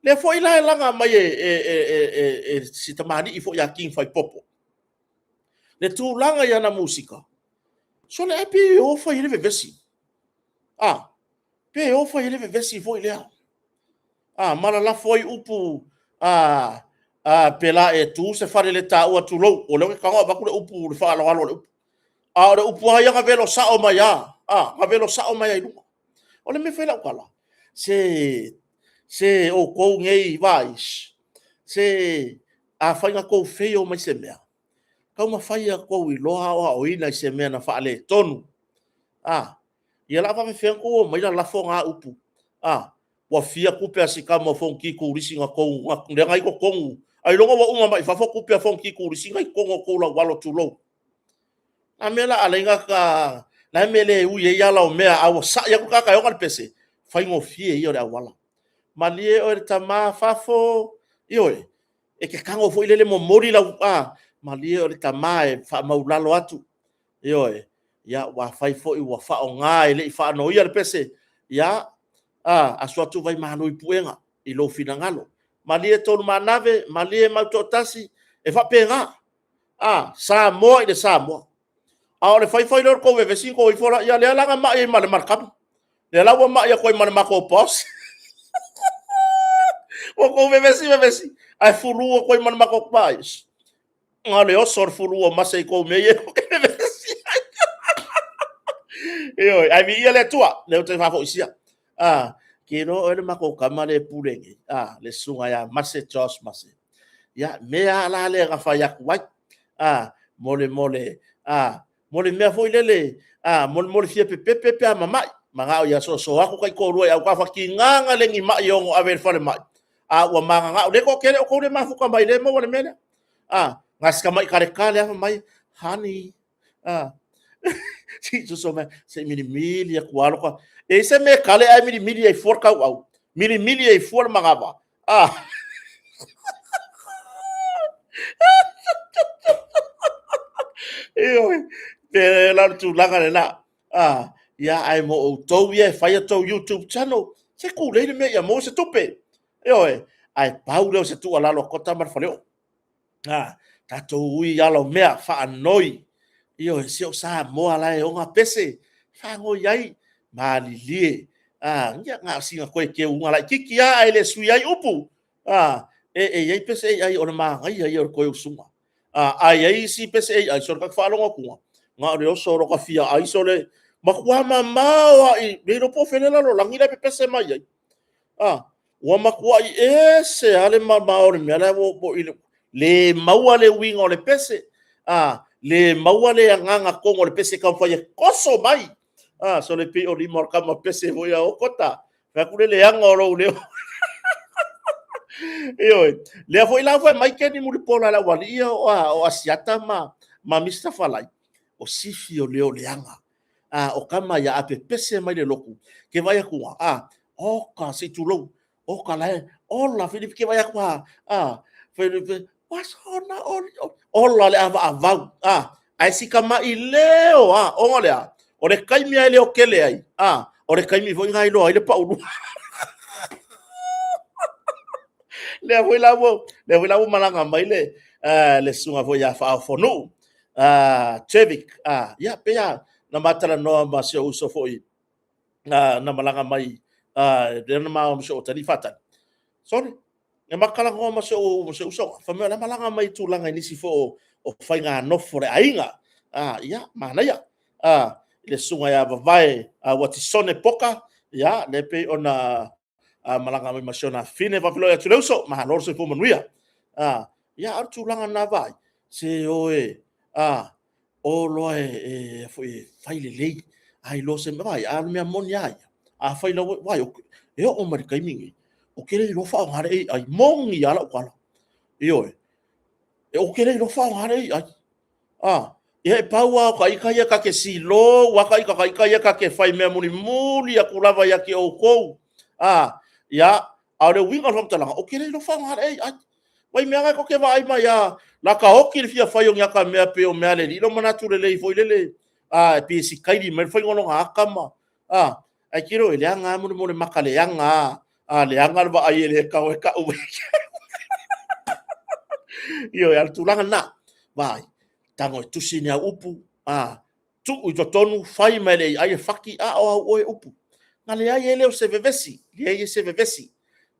lea foi la e laga mai e si tamalii foi ia King Faipopo. Le tulaga i ana musika, sole ai pe o fai ai le vevesi. A, pe o fai ai le vevesi foi lea. A, ma lalafo ai upu, a, a, pe la e tu se fale le taua tulou, o lea ou te tago avatu le upu, le faaaloalo o le upu. A o le upu lava ia na velo sao mai lava, a, na velo sao mai lava i luga. O le mea e fai lau tala, se, se outou nei vaai, se afai na tou fail mai se mea, taumafai ia tou iloa aoaoina i se mea na faaletonu. A, ia la faapefea ona tou omai lalafo na upu. A, ua fia tupe a si tama o Fonoti Turisi na tou, lea na i totonu, ailoga ua uma mai fafo tupe a Fonoti Turisi na i totonu o tou laualo, tulou. A mea la alai na ka, la mea le ui ai ala o mea, a ua sai atu le tagata e ona le pese, faigofie ia o le auala. Malie oe le tama fafo, ioe, e te tago foi lele momoli lau, a, malie oe le tama e faamaulalo atu, ioe, ia, ua fai foi ua faaaoga e le i faanoia le pese, ia, a, asu atu vai malo i puega i lou finagalo. Malie Tolumaanave, malie Mautoatasi, e faapena, a, Samoa i le Samoa. A o le fai fai lea o le tou vevesi tou ifo la, ia lea la na mai ai ma le tama. Lea la ua mai atu ai ma le matou boss. Ua tou vevesi vevesi, ae fulu atu ai ma le matou boss. Na o le oso o le fulu o mase i kou mea ia e vevesi ai. Ioe, ae viia le Atua, lea ou te faafoisia. Ah, ke iloa oe le matou tama le pule nei, ah, le susuga ia Mase Josh Mase. Ia, mea la lea na fai atu ai, ah, mo le, ah, Mo le mea foi lele, a, mo, mo le fia pepepe pe a mama'i. Maga'o ia soasoa aku taitoalua i autafa tigaga le ni ma'i e ono ave i le falemai, a ua magaga'o le toatele o tou le mafuta mai le maua le mea lea. A, na si tama'i taletale lava fai mai, honey, a, se i soso mai, se i milimili atu lava lota. E i ai se mea e kale ae milimili ai fua le tauau, milimili ai fua le manava. A. Ioe, pe la o le tulaga lena. A, ia ae mo outou ia e fai a outou YouTube channel, se tulei le mea ia maua se tupe. Ioe, ae pau lea o se tuualalo a Kota ma le faleoo. A, tatou ui i ala o mea, faanoi. Ioe, se o Samoa la e ona pese, faanoi ai, malilie. A, ia, na o sina toe teuga laitiiti lava ae le sui ai upu. A, e i ai pese AI o le manaia ia o le toe usuga. A, ae i ai isi pese AI, sole ta te faalogo atuga, na o le oso o lota fia ai, sole matua mamao lava i, le iloa po o fea le lalolagi la e pepese mai ai. A, ua matuai ese lava le mamao o le mea la ua i le le maua le uiga o le pese, a, le maua le agaga tonu o le pese e taumafai e toso mai. A, sole pei o lima o le tama pese foi a Okota. Fai atu le leaga o lou leo. Ioe, lea foi la fai mai Keni Mulipola le aualii ia o Asiata ma Mr. Falai, o sifi o leo leaga. A, o tama ia a pepese mai le lotu, ke vaai atu, a, oka, se i tulou, oka la e, ola, Filipi ke vaai atu, a, a, Filipi, wasona, oli, ola le avaavau, a, ae si tama'i leo, a, ona o le a, o le taimi lava e leo tele ai, a, o le taimi foi lena e iloa ai le paulua. Lea foi la ua, lea foi la ua malaga mai le, le susuga foi ia Faaofonuu, Trevik, ia, pei lava na ma talanoa ma si ou uso foi na malaga mai, lea na ma o ma si ou atalii faatali. Sole, na ma talanoa ma si ou uso, fai mai o la e malaga mai i tulaga i nisi foi o faiga nofo a le aiga. Ia, manaia. I le susuga ia Vavae Watisone Poka, ia, lea pei ona malaga mai ma si ona afine, faafeiloai atu le uso, malo le soifua manuia. Ia, a o le tulaga lena vaai, se o e, o loa e, foi e fai lelei, a iloa se mea, vaai, a o le mea moni lava ia, a fai lau, vaai, e oo mai le taimi lenei, ou te le iloa faaaoga le AI, moni lava lau tala, ioe, ou te le iloa faaaoga le AI. A, ia e pau lava o ta ita ia ta te silou lava ta ita, ta ita ia ta te fai mea mulimuli atu lava ia te outou. A, ia, a o le uiga o le faamatalaga, ou te le iloa faaaoga le AI. Mai mea na tou te vaai mai a, la ta oti le fia fai o ni ata mea pei o mea a le alii, lo manatu lelei foi lele, a, e pei e sikaili mai le faiga o lona ata ma, a, ae tiro e leaga lava molemole maka leaga lava, a, leaga le vaai e le tau e tau mai. Ioe, a o le tulaga lena, vaai, tago e tusi ni au upu, a, tuu i totonu, fai mai le AI e faki, a o au oe upu. Na leai e le o se vevesi, leai e se vevesi.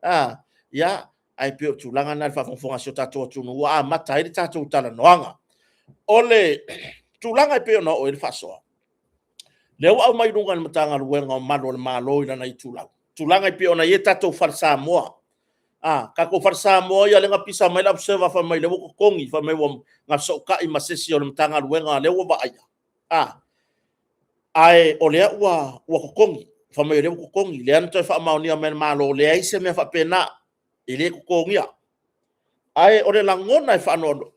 A, ia, ae pei o tulaga na i le faafogafoga a si o tatou atunuu ua amata ai le tatou talanoaga. O le tulaga e pei ona oo i ai le faasoa, lea ua aumai i luga e le Matagaluega o Malu o le Malo i lana itulau, tulaga e pei ona i ai tatou fale Samoa. A, tatou fale Samoa ia lea na pisa mai le observer fai mai lea ua totogi, fai mai ua gasootai ma se isi o le Matagaluega lea ua vaaia. A, ae o lea ua totogi, fai mai o lea ua totogi, lea na toe faamaonia mai e le Malo, leai se mea faapena, e le totogia. Ae o le lagona e faanoanoa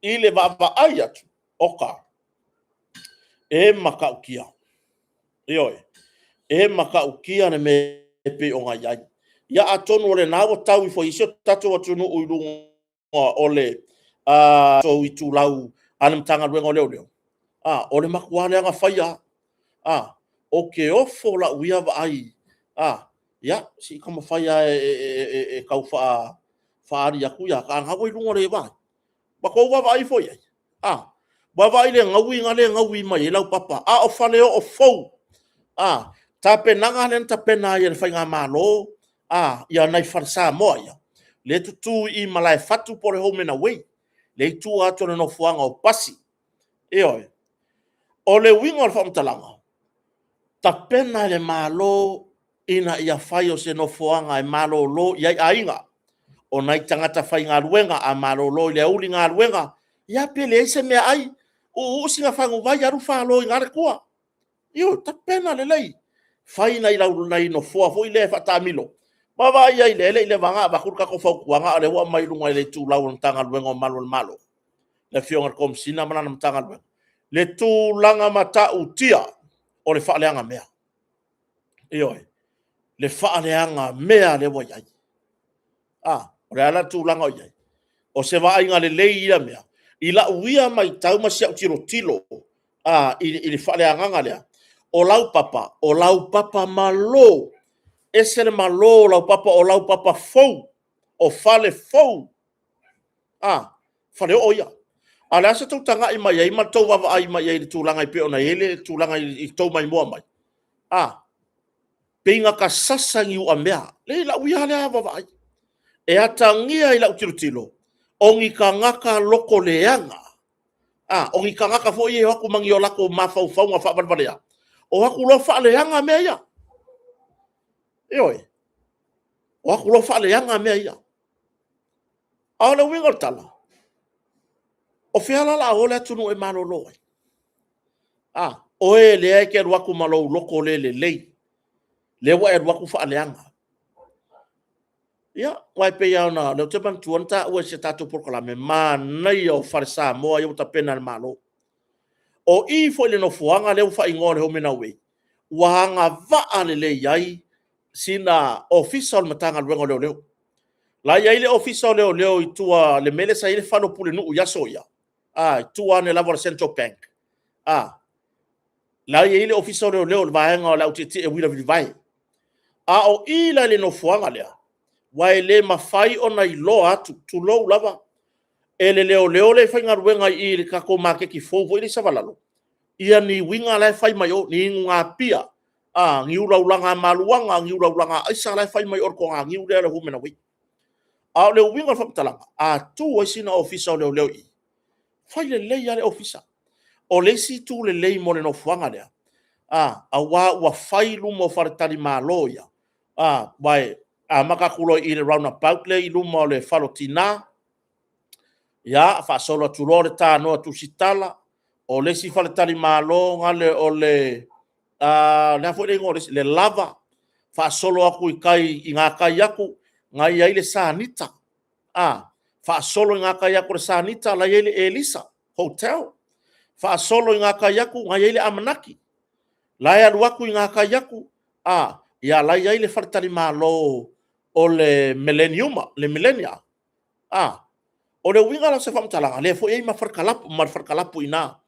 i le vaavaai atu, oka, e matautia. Ioe, e matautia le mea e pei ona i ai. Ia atonu o lena ua tau ifo i si o tatou atunuu i luga o le tou itulau a le Matagaluega o Leoleo, a, o le matua leaga faia, a, o ke ofo lau ia vaai, a, ia, se i taumafai lava e tau faaali atu ia, a na ua i luga o le vaai. Ua tou vaavaai foi i ai? A, vaavaai i le gaui lea e gaui mai ai lau papa, a o faleoo fou. A, tapenaga lea na tapena ai e le Faigamalo, a, ia nai fale Samoa ia, lea e tutu i i Malaefatu po o le Home and Away, lea e i tua atu o le nofoaga o pasi. Ioe. O le uiga o le faamatalaga, tapena e le Malo ina ia fai o se nofoaga e malolo i ai aiga, o nai tagata faigaluega a malolo i le aoauli galuega, ia pe leai se meaai, Uuu sina faguvai alu falo i le tua. Ioe, tapena lelei. Fai nai lau nai nofoa foi lea e faataamilo. Vaavaai i ai i le e le i leva ona avatu le tatou fautuaga, a o lea ua aumai i luga i le itulau o le Matagaluega o Malu o le Malo, le Afioga i le Komesina ma lana Matagaluega, le tulaga matautia o le faaleaga mea. Ioe, le faaleaga mea lea ua i ai. O le a la le tulaga o i ai? O se vaaiga lelei ia mea, i lau ia matau ma si au tilotilo i le faaleagaga lea, o laupapa, o laupapa malo, ese le malo o laupapa, o laupapa fou, o fale fou, faleoo ia. A o le a sa outou tagai mai ai ma le tou vaavaai mai ai i le tulaga e pei ona i ai le tulaga i le tou maimoa mai? Pei na ta sasa i niuamea. I lau ia lea vaavaai. E atagia i lau tilotilo, o ni tagata loto leaga, o ni tagata foi ia e o atu ma ni o latou mafaufauga faavalevalea, o atu loa faaleaga mea ia. Ioe. O atu loa faaleaga mea ia. A o le uiga o le tala, o fea la o le a o le atunuu e malolo ai? Oe lea e te alu atu ma lou loto le lelei, lea ua e alu atu faaleaga. Ia, aua e pei lava ona, o lea ou te manatua na taua i se tatou polokalame, manaia o fale Samoa ia ua tapena e le Malo. O i foi i le nofoaga lea ua faaigoa o le Home and Away, ua agavaa lelei ai sina Ofisa o le Matagaluega o Leoleo. O la e i ai le Ofisa o Leoleo i tua i le mea lea sa i ai le fale o Pulenuu i aso ia, i tua ane lava o le Central Bank, la e i ai le Ofisa o Leoleo o le vaega o le au tietie uila vilivae. A o i la i le nofoaga lea, aua e le mafai ona iloa atu, tulou lava, e le leoleo lea e faigaluega i i le tatou maketi fou foi lea i Savalalo, ia ni uiga la e fai mai o, ni inugapia, ni ulaula maluaga, ni ulaula aisa la e fai mai o i le toganiu lea a le Home and Away. A o le uiga o le faamatalaga, a tuu ai sina ofisa o leoleo i i, fai lelei lava le ofisa. O le isi itu lelei mo le nofoaga lea, aua ua fai luma o faletalimalo ia, aua e amata atu loa i le roundabout lea i luma o le fale o tina, ia faasolo atu loa o le tanoa tusitala, o le isi faletalimalo o le a foi le igoa o le isi, le Lava, faasolo atu i tai i gatai atu, na e i ai le Sanita, faasolo i gatai atu o le Sanita la e i ai le Elisa Hotel, faasolo i gatai atu la e i ai le Amanaki, la e alu atu i gatai atu, ia la e i ai le faletalimalo o le Millennia. O le uiga la o se faamatalaga, o lea foi e i ai ma le falekalapu i ina,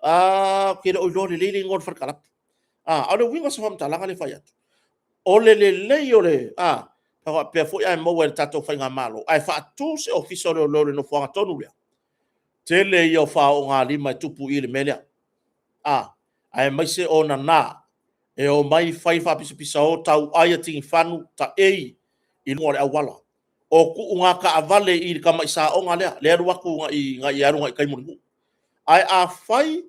ou te le o iloa lelei le igoa o le falekalapu. A o le uiga o se faamatalaga lea e fai atu, o le lelei o le... a faapea foi a maua e le tatou Faigamalo, ae faatu se Ofisa o Leoleo i le nofoaga tonu lea, tele ia o faoolima e tupu i i le mea lea, aemaise o nana e omai fai faapisapisao, tauai a tigifagu, taei i luga o le auala. O tuuga taavale i le tamai saoga lea, lea e alu atu agai i tai i Mulinuu. Ae afai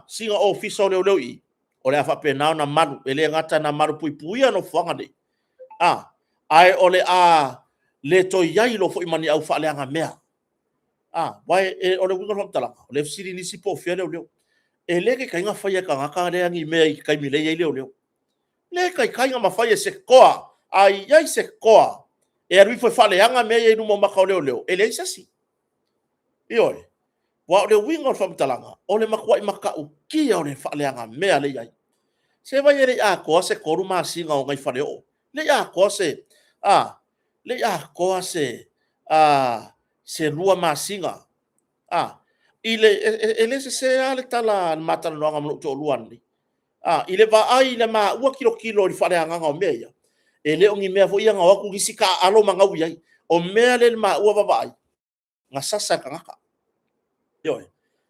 sina ofisa o leoleo i i, o le a faapena ona malu, e le gata ina malupuipuia nofoaga nei, ae o le a le toe i ai loa foi ma ni au faaleaga mea. Aua o le uiga o le faamatalaga, o lea e fesili nisi po o fea leoleo. E le taitai ona faia e tagata lea ni mea i le taimi o lea e i ai leoleo. E le taitai ona mafai e se toa, a i ai se toa e alu ifo e faaleaga mea ia i luma o maka o leoleo, e leai se isi. Ioe. Aua o le uiga o le faamatalaga, o le matuai matautia o le faaleaga mea lea e i ai. Se vaai e le i atoa se 3 masina o nai faleoo, le i atoa se, a, le i atoa se, a, se 2 masina. I le, e le sese lava le tala a le ma talanoaga ma lou toalua ananei. I le vaai i le maua tilotilo i le faaleagaga o mea ia, e le o ni mea foi ia na o atu nisi taaalo ma gaui ai. O mea lea i le maua vaavaai, na sasa e le tagata. Ioe,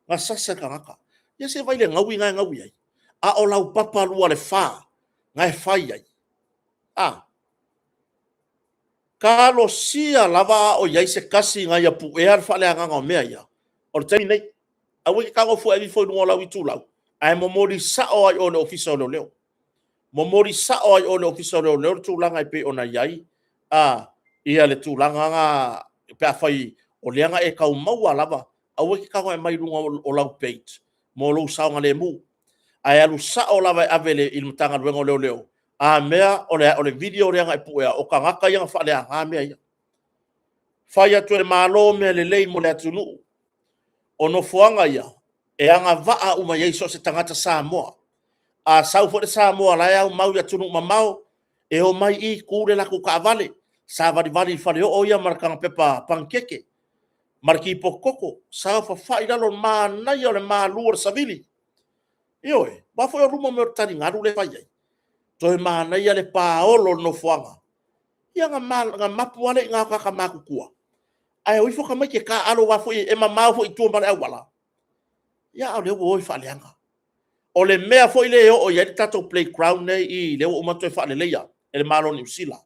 na sasa e le tagata. Ia se i vaai i le gaui na e gaui ai? A o laupapa 24 na e fai ai. Talosia lava a o i ai se tasi na ia puea le faaleagaga o mea ia, o le taimi lenei. Aua e te tago fua e ave ifo i luga o lau itulau, ae momoli sao lava i o i le Ofisa o Leoleo. Momoli sao lava i o i le Ofisa o Leoleo le tulaga e pei ona i ai le tulaga na pe afai o lea na e tau maua lava. Aua e te tago e aumai i luga o lau page mo lou saogalemu. Ae alu sao lava e ave i le Matagaluega o Leoleo, a mea o le video lea na e puea, o tagata ia na faaleaga mea ia. Fai atu e le Malo mea lelei mo le atunuu. O nofoaga ia, e agavaa uma i ai so o se tagata Samoa. A sau foi le Samoa o la e aumau i atunuu mamao, e omai i i, tu le latou taavale, savalivali i faleoo ia ma le taga pepa panikeke ma le tipoti toto, saofafai i lalo, manaia o le malu o le savili. Ioe, aua foi o luma mai o le taligalu lea e fai ai. Toe manaia le paolo o le nofoaga. Ia ona mapu lava lea i ina o tagata matutua, ae o ifo tamaiti e taaalo aua foi e mamao foi i tua ma le auala, ia a o lea ua o e faaleaga. O le mea foi lea e oo i ai le tatou playground lea e i i lea ua uma ona toe faaleleia e le Malo o Niu Sila.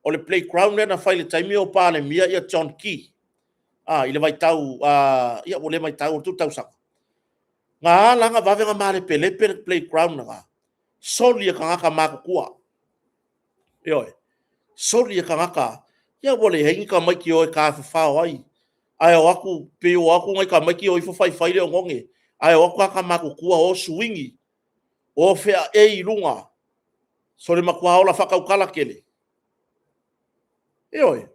O le playground lea na fai i le taimi o Palemia John Key i le vaitau, ia ua le vaitau atu tausaga. Na ala ona vave ona malepelepe le playground lena, soli e tagata matutua. Ioe, soli e tagata, ia ua leai ni tamaiti e o e tafafao ai, ae o atu, pei ua o atu nai tamaiti o ifo faifai le oneone, ae o atu tagata matutua o suigi, o feaei i luga, sole matua ola faatautala tele. Ioe.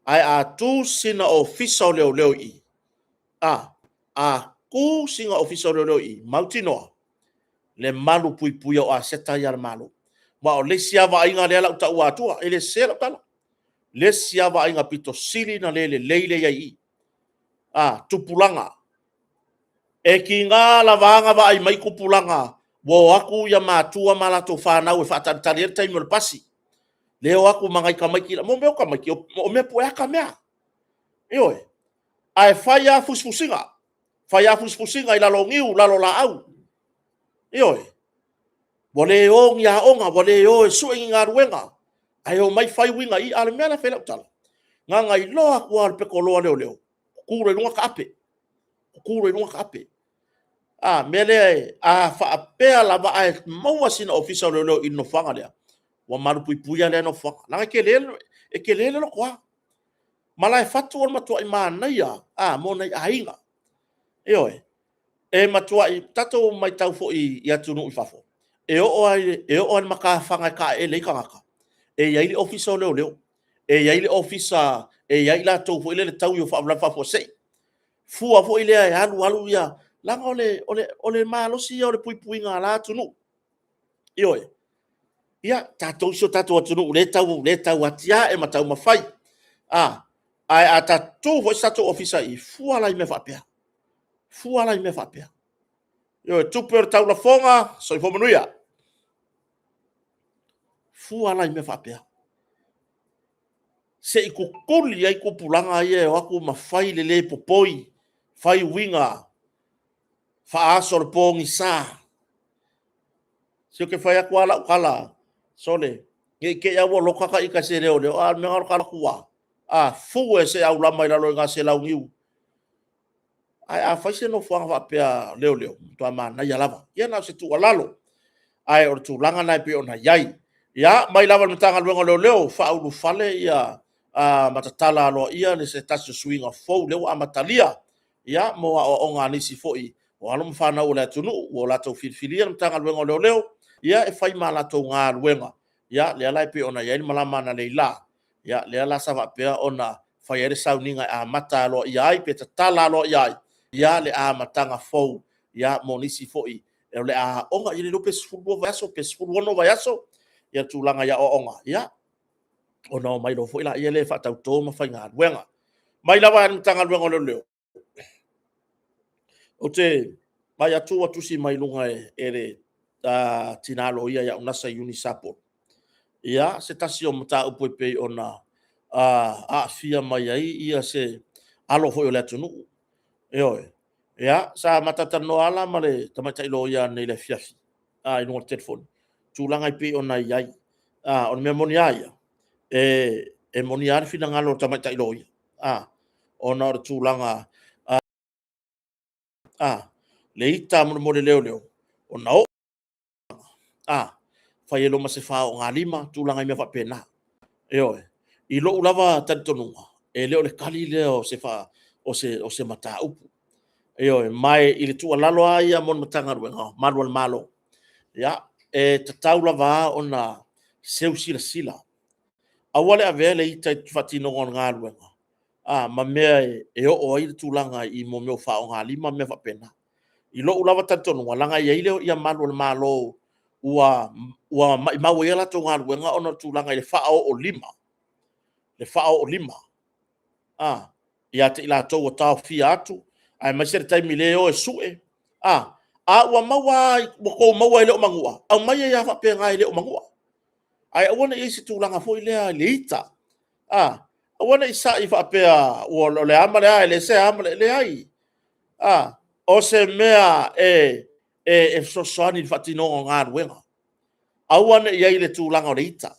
Ae a tu sina ofisa o leoleo i i, a tu sina ofisa o leoleo i i, mautinoa le malu puipuia o aseta ia a le Malo. Ma o le isi lava vaaiga lea o le a ou taua atua, e le sese lau tala. O le isi lava vaaiga pito sili ona le lelei lea e i ai i i, tupulaga. E tiga lava ona vaai mai tupulaga ua o atu matua ma latou fanau e faatalitali ai le taimi o le pasi, lea e o atu ma nai tamaiti, mo mea o tamaiti, o mea pueata mea. Ioe. Ae fai lava fusifusiga, fai lava fusifusiga i lalo o niu, lalo o laau. Ioe. Ua le o ni aoga, ua le o e sue ni galuega, ae omai fai uiga i i. A o le mea la e fai ai lau tala, na ona iloa atu lava o le petoloa a leoleo, tutu loa i luga taape, tutu loa i luga taape. A mea lea, a faapea lava ae maua sina ofisa o leoleo i le nofoaga lea, ua malupuipuia lea nofoaga, leaga e tele, e tele le alu Malaefatu o le matuai manaia lava mo nai aiga. Ioe. E matuai tatou matau foi i atunuu i fafo, e oo lava i le matafaga e taeele ai tagata, e i ai le ofisa o leoleo, e i ai le ofisa, e i ai latou foi lele taui o faalavelave faafuasei. Fua foi lea e alu alu ia, leaga o le malosi ia o le puipuiga o la atunuu. Ioe. Ia, tatou si o tatou atunuu o lea e tau atiae ma taumafai, ae a tatou foi se tatou ofisa i i, fua la i mea faapea, fua la i mea faapea. Ioe, tupe o le taulafoga, soifua manuia. Fua la i mea faapea. Se i tutuli ai tupulaga ia e o atu ma fai le le popoi, fai uiga faaaso o le pogisa. Se ou te fai atu lava lau tala, sole, ne i te i lava ua loka ta ita i se leoleo, a o le mea na o le alu atu lava, a fue se aulama i lalo i na se launiu. Ae a fai se nofoaga faapea leoleo, matua manaia lava. Ia na o se tuualalo, ae o le tulaga lena e pei ona i ai. Ia, mai lava i le Matagaluega o Leoleo, faaulufale ia ma tatala aloaia le se tasi o suiga fou lea ua amatalia ia mo aoaoga a nisi foi o alo ma fanau o le atunuu ua latou filifilia le Matagaluega o Leoleo ia e fai ma latou galuega. Ia lea la e pei ona i ai le malama analeila, ia lea la sa faapea ona fai ai le sauniga e amata aloaia ai pe tatala aloaia ai ia le amataga fou ia mo nisi foi o le a aoga, ia le iloa pe 12 vaiaso pe 16 vaiaso ia tulaga i aoaoga, ia ona omai loa foi lea e faatauto ma faigaluega. Mai lava i le Matagaluega o Leoleo, ou te vaai atu ua tusi mai i luga e le tina loia ia Unasa Iuni Sapolu, ia se tasi o mataupu e pei ona aafia mai ai ia se alo foi o le atunuu. Ioe. Ia, sa ma talatalanoa lava la ma le tamaitai loia ananei i le afiafi i luga o le telefoni, tulaga e pei ona i ai. O le mea moni lava ia, e moni lava le finagalo o le tamaitai loia, ona o le tulaga le ita molemole leoleo, ona oo fai ai loa ma se faogalima, tulaga i mea faapena. Ioe. I lou lava talitonuga, e le o le tali lea o se fa, o se, o se mataupu. Ioe, ma i le tuualalo lava ia mo le Matagaluega o Malu a le Malo, ia, e tatau lava ona seu silasila. Aua le avea le ita i le faatinoga o le galuega, a, ma mea e oo ai le tulaga i mea o faaaogalima ma mea faapena. I lou lava talitonuga, leaga e i ai le malu o le Malo ua maumau ai a latou galuega ona o le tulaga i le faaoo lima, le faaoo lima ia te i latou ua taofia atu, aemaise le taimi lea e o e sue, a ua maua lava, ua outou maua e le o manua, aumai ai lava faapena e le o manua. Ae aua ne i i ai se tulaga foi lea i le ita, aua ne i sai faapea o le a ma le a, e leai se a ma le a, e leai. O se mea e fesoasoani i le faatinoga o galuega. Aua ne i i ai le tulaga o le ita.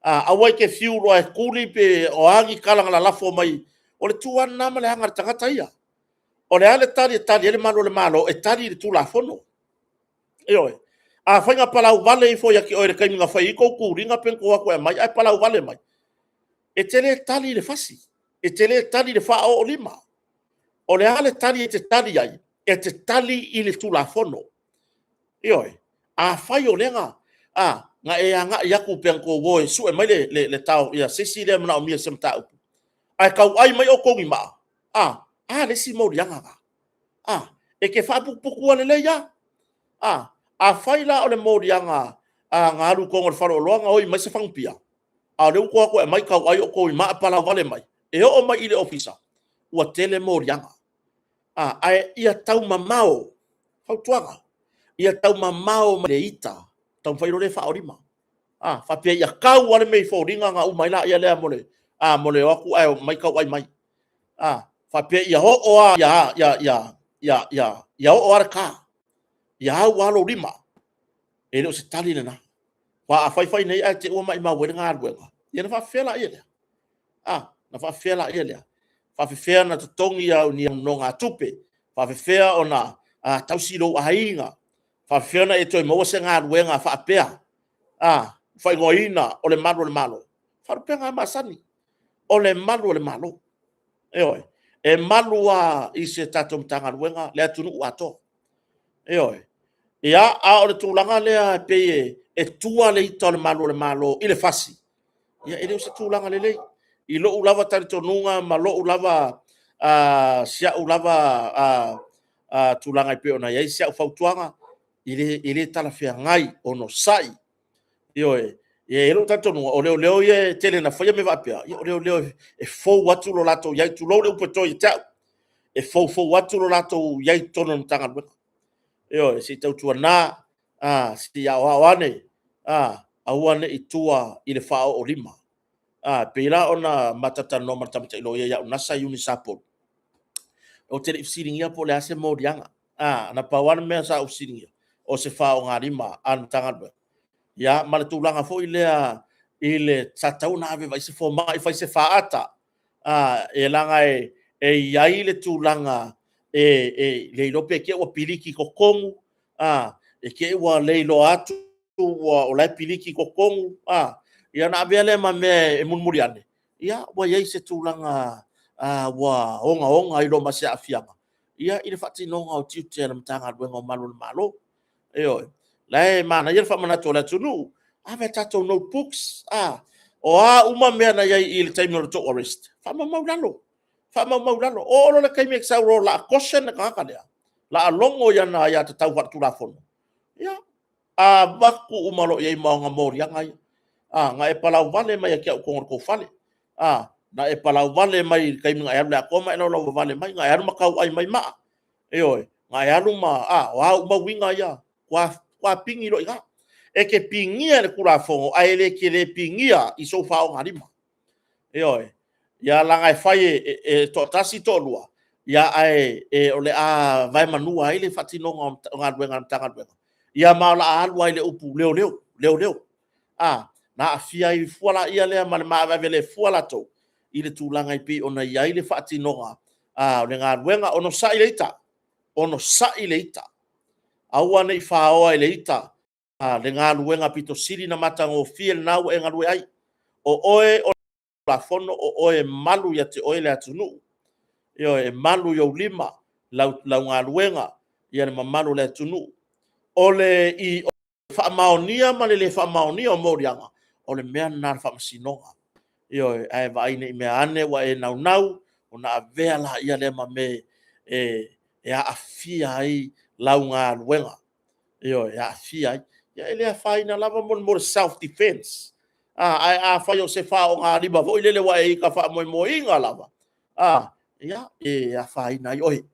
Aua e te fiu loa e tuli pe o a ni tala na lalafo mai, o le tu lava lena ma le aga a le tagata ia. O le a le tali e tali ai le malu o le Malo? E tali i le Tulafono. Ioe. Afai na palau vale ifo ia te oe i le taimi na fai ai tou tuliga pe na tou o atu e aumai ae palau vale mai, e te le tali i le fasi, e te le tali i le faaoo lima. O le a le tali e te tali ai? E te tali i le Tulafono. Ioe. Afai o lea na e agai atu pe na outou o e sue mai se isi lea e manaomia i se mataupu, ae tauai mai outou i maa, a le isi moliaga lena? E te faaputuputua lelei lava. Afai la o le moliaga na alu i totonu o le faleoloa gaoi mai se fagu pia, a o lea ua outou o atu e aumai, tauai outou i maa palau vale mai, e oo mai i le Ofisa, ua tele moliaga. Ae ia taumamao, fautuaga, ia taumamao mai le ita, taumafai loa lea e faaoo lima. Faapea ia tau lava le mea i foliga ona uma ai lea mo le o atu ae omai tauai mai. Faapea ia oo lava le ta, ia au lava lou lima. E le o se tali lena. Aua a fai fai nei ae te i ua maumau ai le galuega, ia ona faapefea lea? Ona faapefea lea? Faapefea ona totogi au nonogatupe? Faapefea ona tausi lou aiga? Faapefea ona e toe maua se galuega faapea, faaigoaina o le malu o le Malo? O faalupega lava masani, o le malu o le Malo. Ioe. E malu lava i se tatou Matagaluega le atunuu atoa. Ioe. Ia, a o le tulaga lea e pei e tua le ita o le malu o le Malo i le fasi, ia e le o se tulaga lelei. I lou lava talitonuga ma si au lava tulaga e pei ona i ai si au fautuaga, e le talafeagai, onosai. Ioe. E i ai lou talitonuga, o leoleo ia e tele ina faia mea faapea, o leoleo e fou atu lo latou i ai, tulou le upu e to ia te au, e foufou atu lo latou i ai i totonu o le Matagaluega. Ioe, se i tautuana, se i aoao ane, aua ne i tua i le faaoo lima. E pei la ona ma talatalanoa ma le tamaitai loia ia Unasa Iuni Sapolu, ou te le i fesiligia po o le a se moliaga. Na pau lava le mea sa ou fesiligia, o se faaaogalima a le Matagaluega, ia ma le tulaga foi lea i le sa tatau ona ave ai se fomai fai se faata, e leaga e i ai le tulaga e le iloa pe te i ua piliki i totonu, e te i ua le iloa atu o la e piliki i totonu, ia ona avea lea ma mea e mulimuli ane, ia ua i ai se tulaga ua ogaoga ai loa ma se aafiaga i le faatinoga o tiute o le Matagaluega o Malu o le Malo. Ioe. O la e manaia le faamanatu o Leatinuu, ave a tatou notebooks, o a uma mea na i ai i le taimi o le tou arrest, faamaumau i lalo, faamaumau i lalo. Oo loa i le taimi e te sau loa o le a caution le tagata lea, o le a logo i ana aiatatau faaletulafono, ia, avatu uma loa i ai ma ona moliaga ia. Na e palau vale mai ia te au i totonu o le tou fale, na e palau vale mai i le taimi na e alu i le atoa ma e laulauvavale mai, na e alu ma tauai mai maa, ioe, na e alu ma, a, o a uma uiga ia, matua pigi loa i ina. E te pigia i le Tulafono, ae e te le pigia i sou faaaogalima. Ioe. Ia leaga e fai e toatasi, toalua, ae o le a vaemanua ai le faatinoga o galuega a le Matagaluega, ia ma o le a alu lava i le upu leoleo, leoleo. A, na aafia ai fua la ma le maaveave le fua latou i le tulaga e pei ona i ai le faatinoga o le galuega. Onosai le ita, onosai le ita, aua ne i faoa e le ita le galuega pito sili ona matagofie lena ua e galue ai. O oe o le Tulafono, o oe e malu ia te oe le atunuu. Ioe, e malu i ou lima lau, lau galuega, ia le mamalu o le atunuu. O le i faamaonia ma le le faamaonia o moliaga, o le mea lena a le faamasinoga. Ioe, ae vaai ne i mea ane ua e naunau, ona avea laia lea ma mea e, e aafia ai lau galuega. Ioe, e aafia ai. Ia e le afaina lava mo le self defense. A, ae afai o se faaaogalima foi lele ua e ita faamoemoeina lava, a, ia, e afaina ai oe.